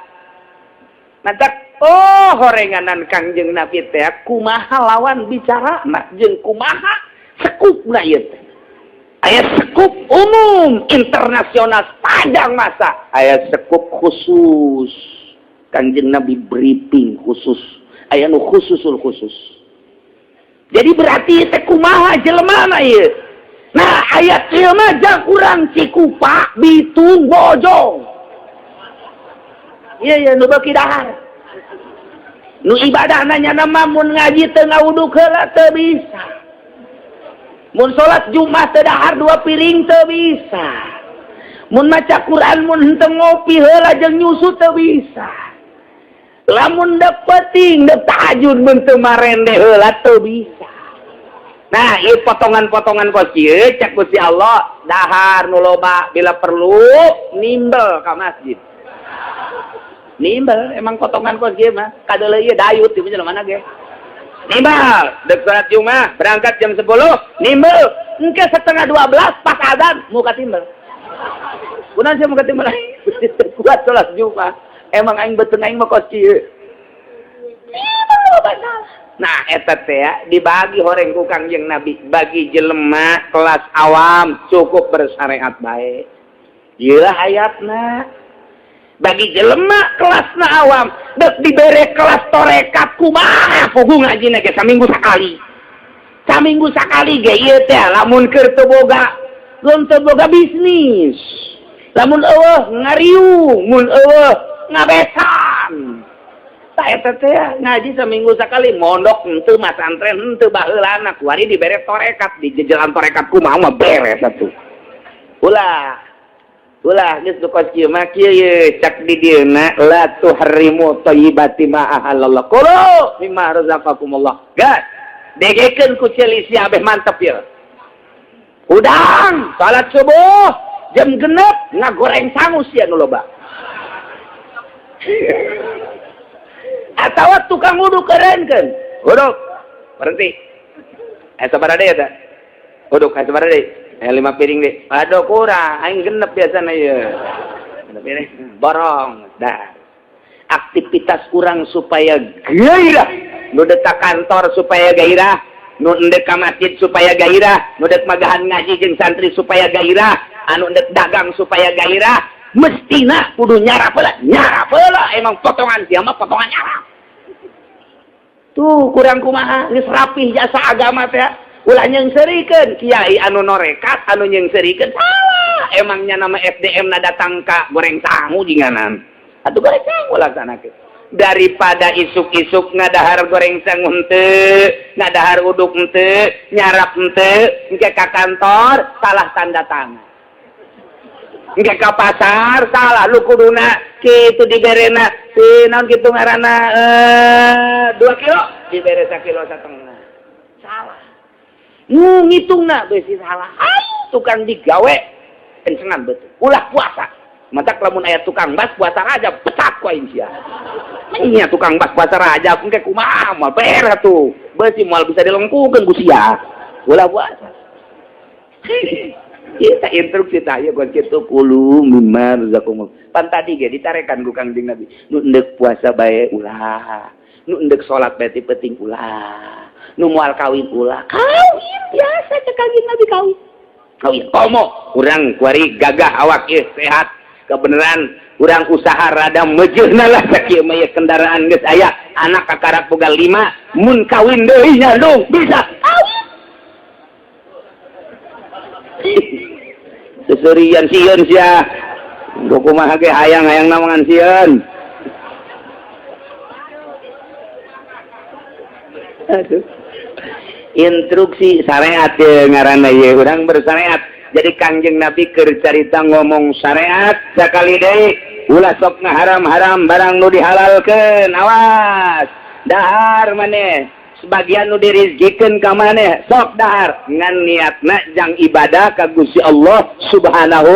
Mantak oh horenganan Kangjeng Nabi teh kumaha lawan bicara jeung kumaha sekupna ieu teh. Aya sekup umum internasional sepanjang masa, aya sekup khusus. Kangjeng Nabi briefing khusus, aya nu khususul khusus. Jadi berarti teh kumaha jelema ieu. Nah, ayat ieu mah jang urang Cikupa, Bitung, Bojong. Iya iya nu beuki dahar. Nu ibadah nanya nama mun ngaji teu ngawuduk heula teu bisa. Mun salat Jumat teu dahar dua piring teu bisa. Mun maca Quran mun henteu ngopi heula jeung nyusu teu bisa. Lamun dek penting dek tahajud bentuk marende heula teu bisa. Nah, ieu potongan-potongan kos kieu cek Gusti Allah, dahar nu loba, bila perlu nimbel ka masjid. Nimbel emang potongan kos kieu mah kadeuleu ieu dayut di mana ge. Nimbel, dek salat Jumat berangkat jam 10, nimbel engke setengah 12 pas azan muka timbel. Kunaon sia muka timbel? Kuat salat Jumat. Emang aing beuteung aing mah kos kieu. Nah, eta teh dibagi horeng ku Kangjeng Nabi, bagi jelema kelas awam cukup bersyariat bae. Ieu hayatna. Bagi jelema kelasna awam dek dibere kelas torekat kumaha puguh ngajina ge saminggu sakali. Saminggu sakali ge ieu teh lamun keur teu boga, lamun teu boga bisnis. Lamun eueuh ngariung, mun eueuh ngabesan. Tah eta teh ngaji seminggu sekali, mondok henteu, masantren henteu, baheulana kuari dibere torekat, di jejelan torekat kumaha mah beres atuh. Ulah. Ulah geus du kos kieu mah kieu ye cak di dieuna la tuharrimu thayyibati ma ahallallah. Kulu mimma razaqakumullah. Gas. Degekeun ku ceuli sia abeh mantep ieu. Hudang salat subuh jam 6 ngagoreng sangu sia nu loba. Atau tukang uduk kerenkeun. Uduk. Berhenti. Sabar deui eta. Uduk sabar deui. 5 piring deui. Aduh kurang, aing genep biasana ieu. Genep piring. Borong. Dah. Aktivitas kurang supaya gairah. Nu dek ka kantor supaya gairah, nu endek ka masjid supaya gairah, nu dek magahan ngaji jeung santri supaya gairah, anu endek dagang supaya gairah, mestina kudu nyarap heula, nyarap heula emang potongan sia mah potongan nyarap. Tuh kurang kumaha geus rapih jasa agama teh ulah nyeungseurikeun kiai anu norekat anu nyeungseurikeun salah. Emangnya nama SDM na datang ka goreng sangu jinganan. Atuh goreng sangu laksanakeun. Daripada isuk-isuk ngadahar goreng sangu henteu, ngadahar uduk henteu, nyarap henteu, engke ka kantor salah tanda tangan. Engke ka pasar salah lu kuduna kitu diberena si naon kitu ngaranna 2 kilo dibere sakilo satengah. Salah. Nu ngitungna beusi salah. Ayo tukang digawe kencengan betul. Ulah puasa. Matak lamun aya tukang bas puasa Rajab pecat ku aing sia. Nya tukang bas puasa Rajab engke kumaha moal beres atuh. Beusi moal bisa dilengkukeun ku sia. Ulah puasa. Kita instruksi tah ieu gon kitu kulu mimma razaqakumullah. Pan tadi ge ditarekan ku Kangjeng Nabi. Nu endek puasa bae ulah. Nu endek salat bae ti penting ulah. Nu moal kawin ulah. Kawin biasa cek Kangjeng Nabi kawin. Kawin komo urang kuari gagah awak ieu sehat. Kebenaran urang usaha rada mejeuhna lah sakieu mah ieu kendaraan geus aya anak kakarak boga 5 mun kawin deui nyandung bisa kawin. Seserian sieun sia. Kumaha ge hayang-hayang namangan sieun. Aduh. Instruksi syariat ye ngaranna ieu urang bersyariat. Jadi Kangjeng Nabi keur carita ngomong syariat sakali deui ulah sok ngaharam-haram barang nu dihalalkeun awas. Dahar maneh sebagian nu dirizkikeun ka maneh sok dahar ngan niatna jang ibadah ka Gusti Allah Subhanahu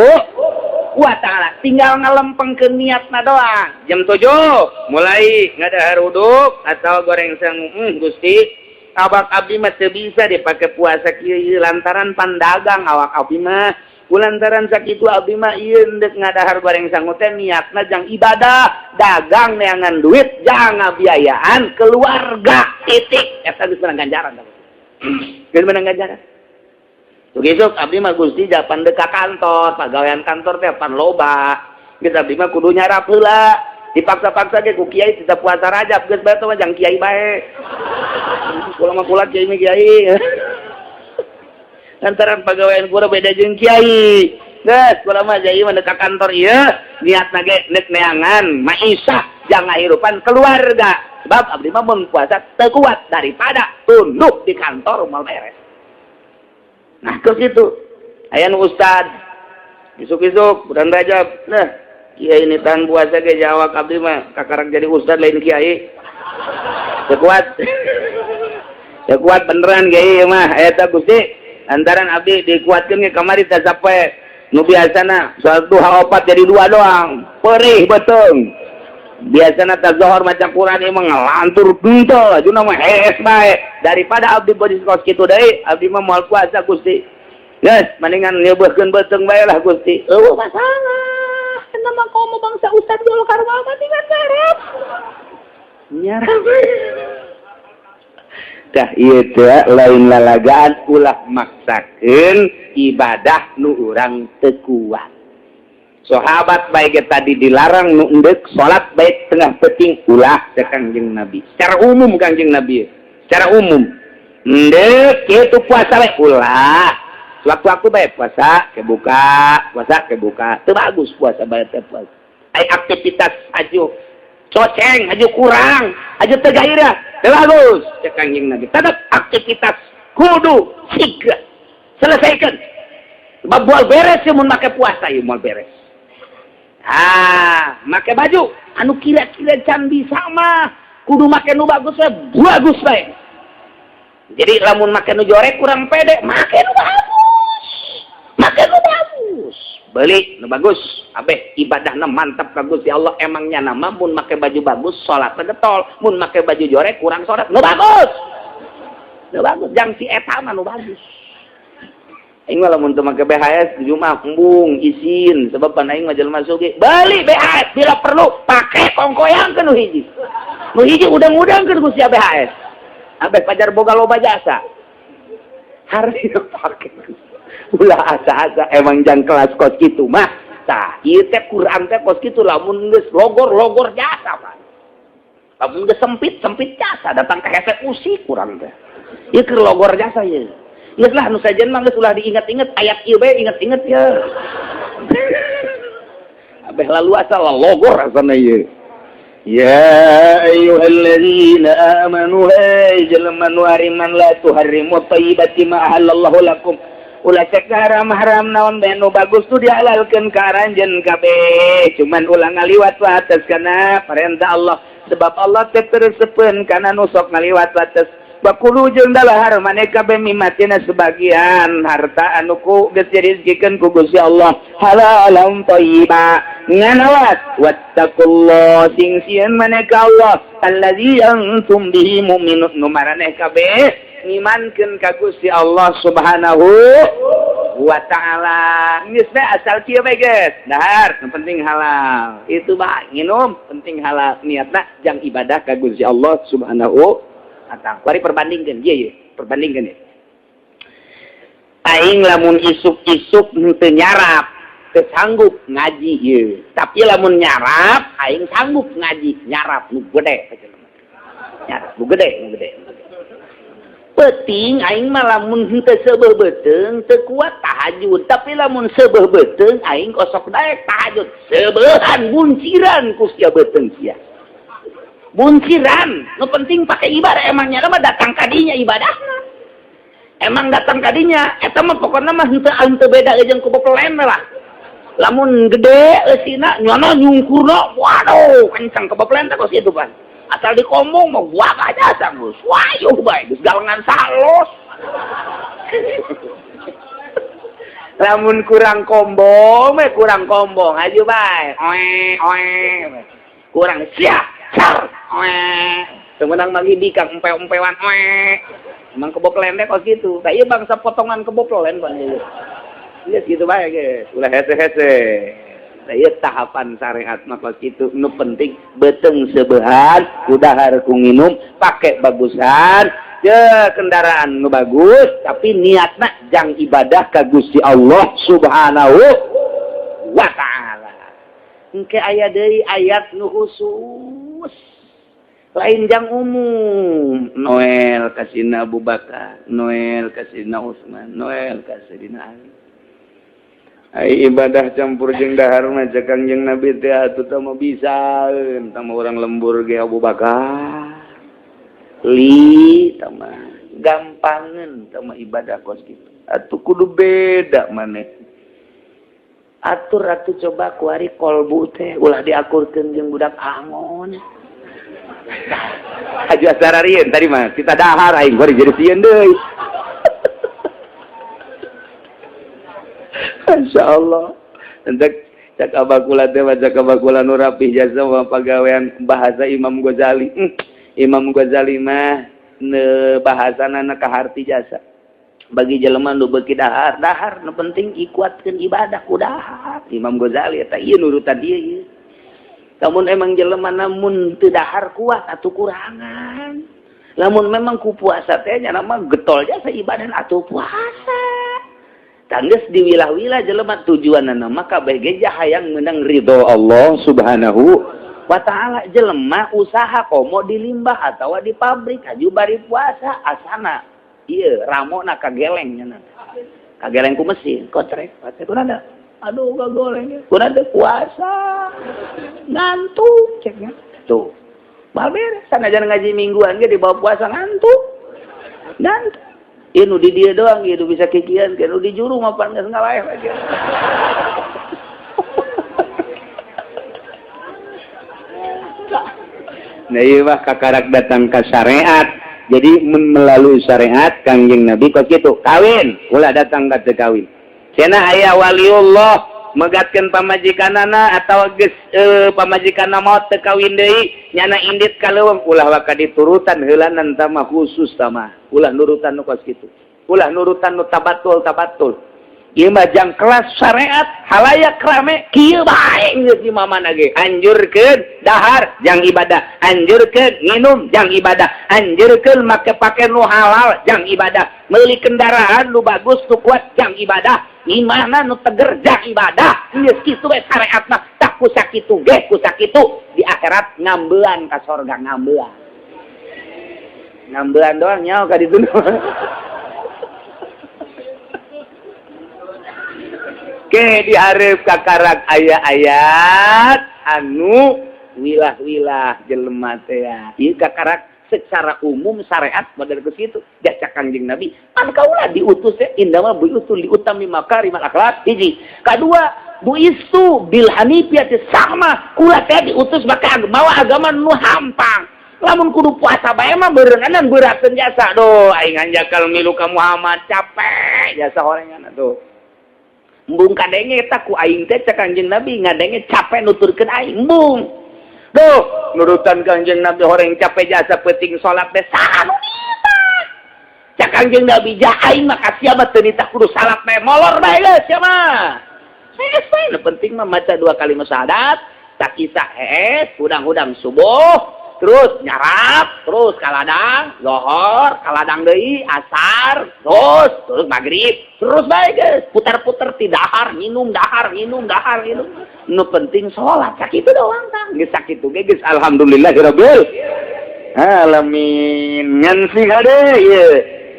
wa taala. Tinggal ngalempengkeun niatna doang. Jam 7 mulai ngadahar uduk atau goreng sangu. Gusti awak abdi mah teu bisa dipake puasa kieu lantaran pandagang awak abdi mah kulantaran sakitu abdi mah ieu endek ngadahar goreng sangu teh niatna jang ibadah dagang neangan duit jang ngabiayaan keluarga titik eta geus menang ganjaran geus menang ganjaran. Tuh isuk abdi mah Gusti japan dek ka kantor pagawean kantor teh pan loba geus abdi mah kudu nyarap heula dipaksa-paksa ge ku kiai tidak puasa Rajab geus bae mah jang kiai bae. Kula mah kula kiai mah kiai. Lantaran pagawean kula beda jeung kiai. Geus kula mah jadi mah ka kantor ieu niatna ge nek neangan maisah jang ngahirupan keluarga. Sebab abdi mah mun puasa teu kuat daripada tunduk di kantor moal beres. Nah ke situ aya nu ustad isuk-isuk bulan Rajab nah Kiai ini tahan puasa ge jawab, abdi mah kakarak jadi ustad, lain kiai. Teu kuat, teu kuat beneran kiai mah eta. Gusti, lantaran abdi dikuatkeun ge kamari teh sampai nu biasana salat duha opat jadi dua doang, perih beuteung. Biasana teh zohor maca Quran ieu mah ngelantur henteu, ajuna mah hees bae. Daripada abdi posisi kos kitu deui, abdi mah moal puasa, Gusti. Geus mendingan nyeubeurkeun beuteung bae lah, Gusti. Eueuh masalah. Nama komo bangsa Ustad Golkar mah mendingan nyarap. Nyarap. Dah, ieu teh lain lalagaan. Ulah maksakeun ibadah nu urang teu kuat. Sahabat baik tadi dilarang nu endek salat baik tengah peuting, ulah cek Kangjeng Nabi. Secara umum Kangjeng Nabi. Secara umum. Endek kitu puasa bae ulah. Sewaktu-waktu baik puasa kebuka, puasa kebuka. Teu bagus puasa bae teh puasa. Ai aktivitas aju coceng, aju kurang, aju teu gairah, teu bagus cek Kangjeng Nabi. Tetap aktivitas kudu siga selesaikan. Sebab moal beres ya mun make puasa ieu, moal beres. Ah, make baju anu kira-kira can bisa mah kudu make nu bagus we, bagus bae. Jadi lamun make nu jorek kurang pede, make nu bagus. Make nu bagus. Beli nu bagus, abeh ibadahna mantap ka Gusti Allah. Emangnya nama mun make baju bagus salatna getol, mun make baju jorek kurang salat. Nu bagus. Nu bagus, jang si eta mah nu bagus. Aing mah lamun teu make BHS Jumat embung isin, sebab pan aing mah jelema sugih. Beli BHS, bila perlu pake kongkoyangkeun nu hiji. Nu hiji udang-udangkeun ku sia BHS. Abeh pajar boga loba jasa. Hari pake. Ulah asa-asa emang jang kelas kos kitu mah. Tah, ieu teh Quran teh kos kitu, lamun geus logor-logor jasa, Pak. Lamun geus sempit-sempit jasa datang ke hese usik kurang teh. Ieu keur logor jasa ieu. Geus lah, nu sajen mah geus ulah diinget-inget ayat ieu bae, inget-inget ya. Abeh lalu asal logor asana ieu. Ya ayyuhalladzina amanu, hey jelema nu ariman, la tuharrimu thayyibati ma ahallallahu lakum, ulah cek haram-haram naon bae nu bagus tuh dihalalkeun ka aranjeun kabeh, cuman ulah ngaliwat wates kana perintah Allah, sebab Allah teh teu kana nu sok ngaliwat wates. Bakulu jeung dalahar maneh kabeh mimma tina sebagian harta anu ku geus dirizkikeun ku Gusti Allah halalan thayyiba, ngan awas, wattaqullah, sing sieun maneh ka Allah, allazi antum bihi mu'minun, nu maraneh kabeh ngimankeun ka Gusti Allah Subhanahu wa Ta'ala. Geus bae, asal kieu bae, geus dahar nu penting halal itu bae, nginum penting halal, niatna jang ibadah ka Gusti Allah Subhanahu wa Ta'ala. Bari perbandingkeun ieu, ieu perbandingkeun ya. Aing lamun isuk-isuk henteu nyarap teu sanggup ngaji ieu, tapi lamun nyarap aing sanggup ngaji. Nyarap nu gede, nyarap nu gede, nu gede. Peuting aing mah lamun henteu seubeuh beuteung teu kuat tahajud, tapi lamun seubeuh beuteung aing kosok daek tahajud, seubeuhan bunciran ku sia beuteung sia, bunciran. Nu penting pakai ibadah. Emangnya mah datang kadinya ibadahna, emang datang kadinya eta mah. Pokokna mah henteu henteu beda jeung kubopelen lah. Lamun gede eusina nyono nyungkurna, waduh, kencang kebopelen teh kos kitu pan. Asal dikombong mah wah aja geus wayuh bae, geus galengan salos. Lamun kurang kombong mah kurang kombong aju bae, oe oe, kurang sia car oe, temenang magi bikang empe-empewan oe. Emang keboplen teh kos kitu. Tah, ieu bangsa potongan keboplen pan ieu. Geus gitu bae geus, ulah hese-hese. Tah, ieu tahapan syariat mah kos kitu. Nu penting beuteung seubeuhan, kudahar ku nginum, pake bagusan, je kendaraan nu bagus, tapi niatna jang ibadah ka Gusti Allah Subhanahu wa Ta'ala. Engke aya deui ayat nu khusus, lain jang umum. Noel kasina Abu Bakar, Noel kasina Utsman, Noel kasina Ali. Ai ibadah campur jeung dahar mah cek Kangjeng Nabi teh atuh teh mah bisaeun, tah mah urang lembur ge Abu Bakar li, tah mah gampangeun, tah mah ibadah kos kitu atuh kudu beda maneh. Atur atuh coba kuari kolbu teh ulah diakurkeun jeung budak angon. Haji asararieun tadi mah kita dahar aing bari jadi sieun deui. Insyaallah. Entek cak abakula teh baca kabakula nu rapih jasa mah pagawean bahasa Imam Ghazali. Imam Ghazali mah ne bahasana na kaharti jasa. Bagi jelema nu beuki dahar, dahar nu penting ikuatkeun ibadah ku dahar. Imam Ghazali eta ieu nurutan ieu ieu. Lamun emang jelema namun teu dahar kuat atuh kurangan. Lamun memang ku puasa teh nya mah getol jasa ibadah atuh puasa. Tangges di wilah-wilah jelema tujuanna mah kabeh ge hayang meunang ridho Allah Subhanahu wa ta'ala. Jelema usaha komo di limbah atawa di pabrik aju bari puasa asana ieu ramona kageleng nya kageleng ku mesin kotrek pate kuna aduh kagoleng kuna puasa ngantuk ceknya tuh bal beres sanajan ngaji mingguan ge dibawa puasa ngantuk ngantuk. Ieu nu di dieu doang ieu bisa kikian ke nu di juru mah pan geus ngalaeh lagi. Nah ieu mah kakarak datang ka syariat. Jadi melalui syariat Kangjeng Nabi kos kitu kawin ulah datang ka teu kawin. Cenah aya waliullah megatkeun pamajikanana atawa geus pamajikanna maot teu kawin deui nyana indit ka leuweung ulah waka diturutan heulanan tah mah khusus tah mah. Ulah nurutan nu kos kitu. Ulah nurutan nu tabatul-tabatul. Ieu mah jang kelas syariat halayak rame kieu bae geus di mamana ge. Anjurkeun dahar jang ibadah, anjurkeun nginum jang ibadah, anjurkeun make pake nu halal jang ibadah, meuli kendaraan nu bagus nu kuat jang ibadah, imahna nu teger jang ibadah. Geus kitu we syariat mah tak ku sakitu ge ku sakitu di akhirat ngambean ka sorga ngambean. Ngambean doang nyawa ka ditu. Ke dihareup kakarak aya ayat anu wilah-wilah jelema teh ya. Ieu kakarak secara umum syariat model ke situ. Jasa Kangjeng Nabi pan kaula diutus teh indama buitu liutami makarimal akhlak hiji. Kadua buistu bil hanifiyati sama kula teh diutus maka mawa agama nu hampang. Lamun kudu puasa bae mah beureunganan beurakeun jasa doh aing anjakal milu ka Muhammad capek jasa horengan atuh. Embung kadenge eta ku aing teh cek Kangjeng Nabi ngadenge capek nuturkeun aing embung. Duh nurutan Kangjeng Nabi horeng capek jasa peuting salat teh saha nu nitah. Cek Kangjeng Nabi ja aing mah ka sia mah teu nitah kudu salat bae molor bae geus sia mah. Geus bae nu penting mah maca dua kalimat syahadat, tak isya hees, hudang-hudang subuh, terus nyarap, terus kaladang, lohor, kaladang deui, asar, terus maghrib, terus bae geus, putar-putar ti dahar, minum, dahar, minum, dahar, minum. Nu penting salat, sakitu doang tah. Geus sakitu ge geus alhamdulillahirabbil alamin. Ngan sing hade ieu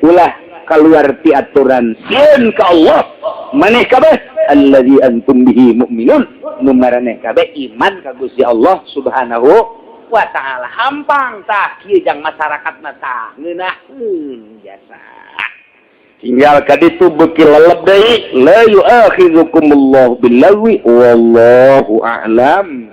ulah kaluar ti aturan sieun ka Allah. Maneh kabeh allazi antum bihi mu'minun, nu maraneh kabeh iman ka Gusti Allah Subhanahu wa ta'ala. Hampang tah kieu jang masyarakat mah tah ngeunaheun biasa. Tinggal ka ditu beuki lelep deui la yu'akhidhukumullahu billagwi wallahu a'lam.